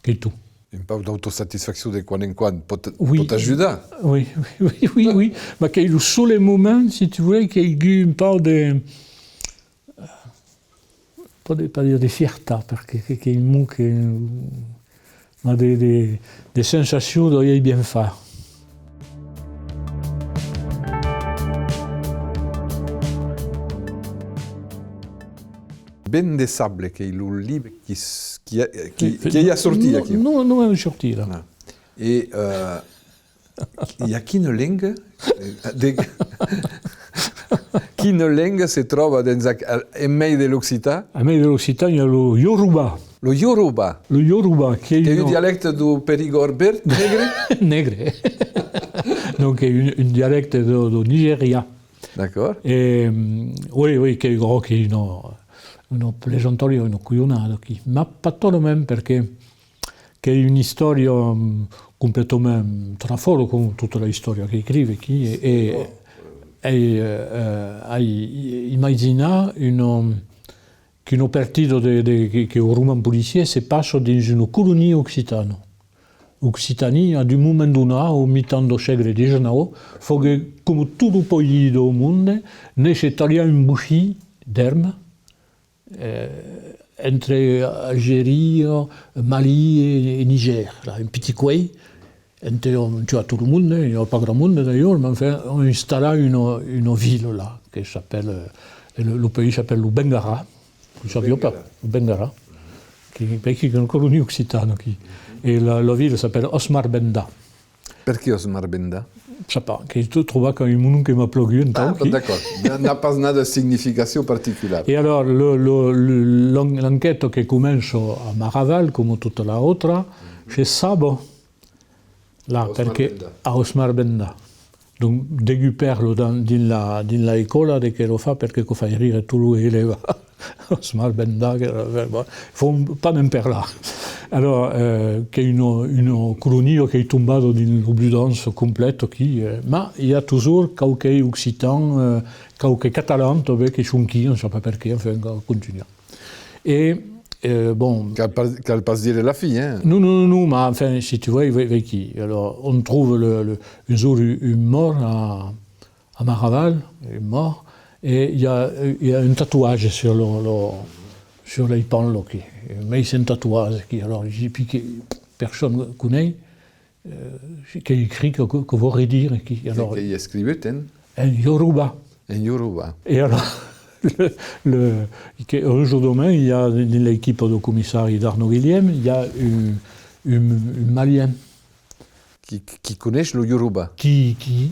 qu'ei tot. Un pauc d'autosatisfaccion de quan en quan pòt, oui, pòt ajudar. Oui, oui, oui, oui, oui. Mas qu'ei lo sol moment, si tu voles, qu'ei agut un pauc de, pòde pas dire de fiertat, perque que, qu'ei un mot que, mas de, de, de sensacion d'auer bien fach. Vent de sable, qu'ei lo libre qui s-, qui a, qui, qui ei a sortir aquí. Non, non, non, non, sortir, là. Ah. E, euh, I a quina lenga, eh, de, quina lenga se tròba dens aqu-, al, en mei de l'occitan? En mei de l'occitan, i a lo ioruba. Lo ioruba? Lo ioruba, qu'ei un dialècte deu Perigòrd verd, negre? Negre. Donc, un, un dialècte deu, deu Nigèria. D'acòrd. E, oui, oui, qu'ei, qu'ei una, una plesantariá, una colhonada aquí. Mas pas talament, perque qu'ei una istòria, mm, completament trafòla, com tota la istòria qu'escrivi aquí, e, e, e, eh, ai imaginat una, qu'una partida de, de, que, que lo roman policièr se passa dins una colonia occitana. Occitània, a d'un moment donat, au mitan deu sègle dètz-e-nòu, foguèt, coma tot lo país deu monde, néisser talhar un bocin d'èrba, eh, entre Algeria, Mali e, e Niger, là, un pitit coin, ente ont tuar tot lo monde, i a pas grand monde d'ailleurs, mas enfin, ont installar una, una vila là, que s'apèla, eh, lo, lo país s'apèla lo Bengara, lo sabiá pas, lo Bengara, que, qu'ei una colonia occitana aquí, e la, la vila s'apèla Osmar Benda. Perqué Osmar Benda? Sai pas, qu'ei tot trobat qu'ei un nom que m'a plagut entau. Ah, aquí. D'acòrd. N'a, n'a pas nada de significacion particulara. E alors, lo, lo, lo, l'en-, l'enquèta que comença a Maraval, coma tota la autra, se saba, là, Osmar Benda. Perqué a Osmar Benda. Donc, degun pèrlo dins, dins la, dins la escòla, de que lo fa, perque quò fai rire tot lo elèva. Osmar Benda, que, eh, bon, fau pas ne'n parlar. Alors, eh, qu'ei una, una colonia qu'ei tombada dins l'oblidance complèta aquí, eh, mas i a totjorn quauque occitan, eh, quauque catalan, tanben, que son aquí, on sap pas perqué, enfin, quò contunha. E, eh, bon. Cal pas, cal pas dire la fin, hein? Non, non, non, non, mas enfin, si tu veux, vei, veiquí. Alors, on trouve le, le, un jorn un, un mòrt a, a Maraval, un mòrt, e i a, i a un tatuatge sur lo, lo, sur l'espanla aquí. Meissent tatuatge aquí. Alors, disi, puisque personne coneis, eh, qu'ei escrit que, que, quò vòu redire aquí. Alors, qu'ei escrivut en? En ioruba. En ioruba. E alors, le, le, que, heureusament, i a, dins l'equipa deu comissari d'Arnaud Guilhem, i a un, un, un malien. Qui, qui coneish lo ioruba? Qui, qui,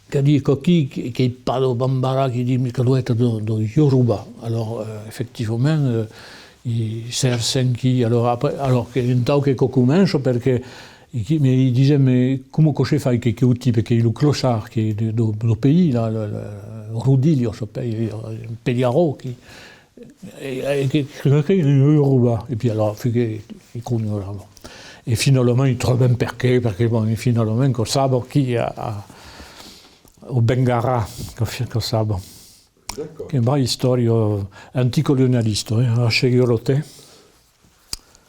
qu'a dit quò aquí, que, qu'ei pas deu bambara, qui ditz, mas quò deu èsser deu, deu ioruba. Alors, euh, efectivament, euh, i cèrcan qui, alors, après, alors que entau que quò comença, perque E qui, me disen, me, coma aquò se fai que, que lo tipe, qu'ei lo clochard, que de, do, do país, la, la, la, Rodillo, s'apèla, un pelharò, qui, e, e que, que, que, que, e puis alors, fai que, que conhorava. E finalament, i trobèm perqué, perque, bon, e finalament, que sabe qui a, a, o Bengara, que, que sabe. D'accord. Qu'ei una brava istòria anticolonialista, eh, a seguir lo temps.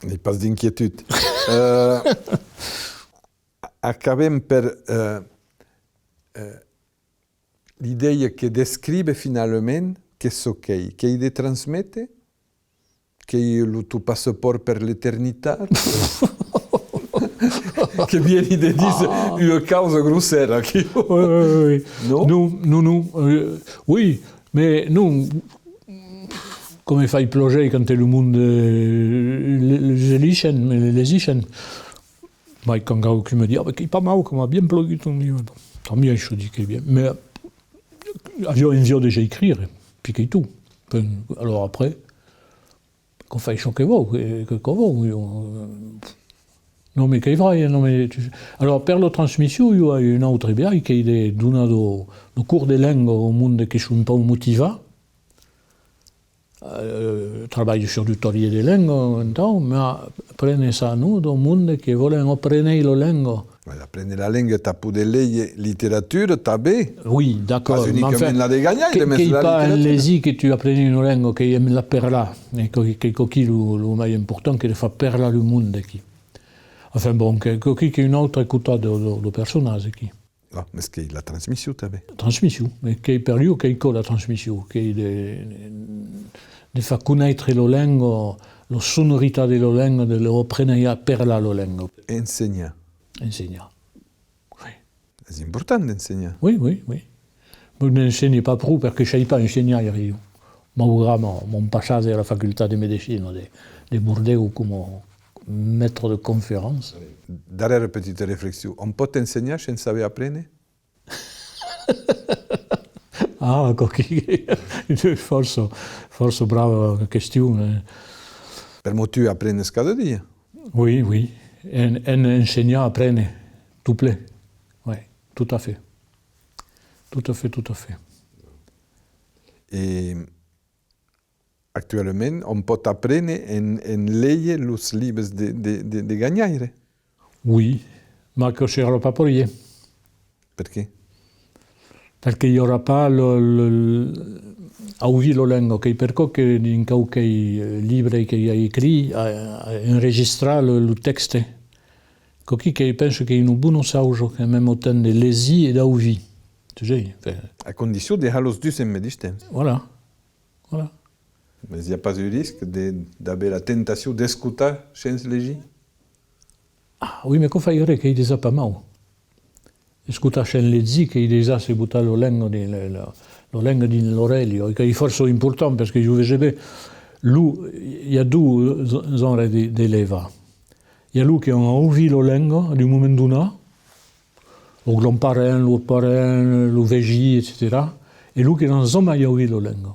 N'ai pas d'inquietud. Euh, acabem per, euh, euh, l'idèia que d'escríver finalament, qu'ei çò qu'ei, qu'ei de transméter, qu'ei lo ton passapòrt per l'eternitat. Que vieni de díser ua causa grossèra aquí. Oui, oui, oui, oui. Non? Non, non, non. Euh, oui, mais non. Coma fai plaser quand lo monde, euh, le, les eligen, les eligen. Mai quand quauqu'un me ditz, ah, ben, qu'ei pas mau, que m'a bien plagut ton livre. Tant mieux, je dis qu'ei bien. Mais, euh, aviá envia de j'escrire, puis qu'ei tot. Enfin, alors après, qu'o fai çò que vòu, que, que, que vòu, jo, euh, non, mais qu'ei vrai, non, mais tu, alors, per la transmission, i a un autre biais, qu'ei de donar do, do cors de lenga au monde que son un pauc motivats, euh, trabalhi sur du talhièr de lenga, entau, mas prene ça, non, dau monde que vòlen aprene la lenga. Ouais, aprene la lenga, tà poder léger literatura, tanben. Oui, d'accord, pas unicament enfin, la de ganhaire, que, mais qu'ei la pas en literatura. Lésir que tu aprenes una lenga, qu'ei en la parlar, e que, qu'ei coquí lo, lo mai important, que de far parlar lo monde aquí. Enfin bon, que, coquí qu'ei un autre costat do, do, do personatge aquí. Ah, mas qu'ei la transmission tanben. Transmission, e qu'ei per jo qu'ei aquò la transmission, qu'ei de, de far conèisser la lenga, la sonoritat de la lenga, de l'aprene a parlar la lenga. Ensenhar. Ensenhar. Oui. Es important d'ensenhar. Oui, oui, oui. Bon, n'ensenhi pas pro perque sai pas ensenhaire jo. Maugrat mon, mon passatge a la facultat de medecina de, de Bordèu coma maître de conférence. Darrèra petita reflexion, òm pòt ensenhar sens saber aprene? Ah, coquí, fòrça, fòrça brava question, eh. Per'mor tu aprenes cada dia? Oui, oui. En, en ensenhar aprene, tot plen. Oui, tout à fait. Tout à fait, tout à fait. E actualament, òm pòt aprene en, en léger los libres de, de, de, de ganhaire? Oui, mas que serà pas parier. Perqué? Perque i aurà pas lo, lo, auvir la lenga, qu'ei per aquò que dins quauquei, eh, libre que i a escrit, a, a enregistrat lo, lo tèxte. Coquí que pense qu'ei una bona chausa, qu'en mème temps de lésir e d'auvir. Tu sais, enfin. A condicion de har los dus en medish temps. Voilà. Voilà. Mas i a pas un risc de, d'aver la tentacion d'escotar shens legir? Ah, oui, mas quò fai res, qu'ei dejà pas mau. Escotar shens legir, qu'ei dejà se botar la lenga dins la, la, la lenga dins l'aurelha, e qu'ei fòrça important, perque jo vese ben, lo, i a dos genres de, d'elèvas. I a los que an auvit la lenga d'un moment donat, lo grand-parent, lo parent, lo vesin, etcetèra, e los que n'an jamai auvit la lenga.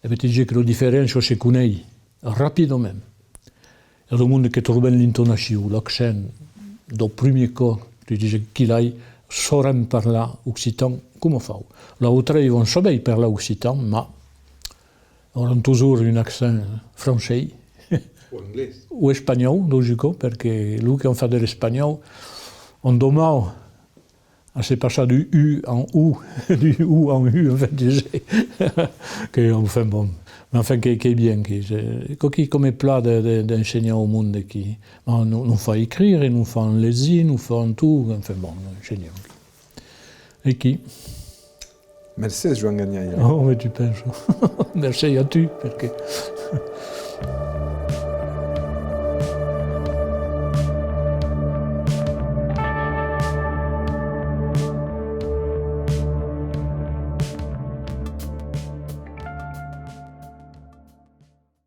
E ben, te disi que la diferéncia se conei rapidament. I a de monde que tròban l'intonacion, l'accent, dau primièr còp, te disi, quilai, saurem parlar occitan coma fau. L'autrei van saber parlar occitan, mas auràn totjorn un accent francés. O anglés. O espanhòu, dau jucò, perque los que an fach de l'espanhòu an dau mau a se passar du u en ou, du ou en u, enfin, tu sais. Que, enfin, bon. Mais enfin, qu'ei, qu'ei bien, que, coquí, coma plan de, de, d'ensenhar au monde aquí. Mas nos, nos fan escrire, nos fan legir, nos fan tot, enfin, bon, ensenham. E qui? Mercés, Joan Ganhaire. Oh, mais tu penses. Mercés a tu, perque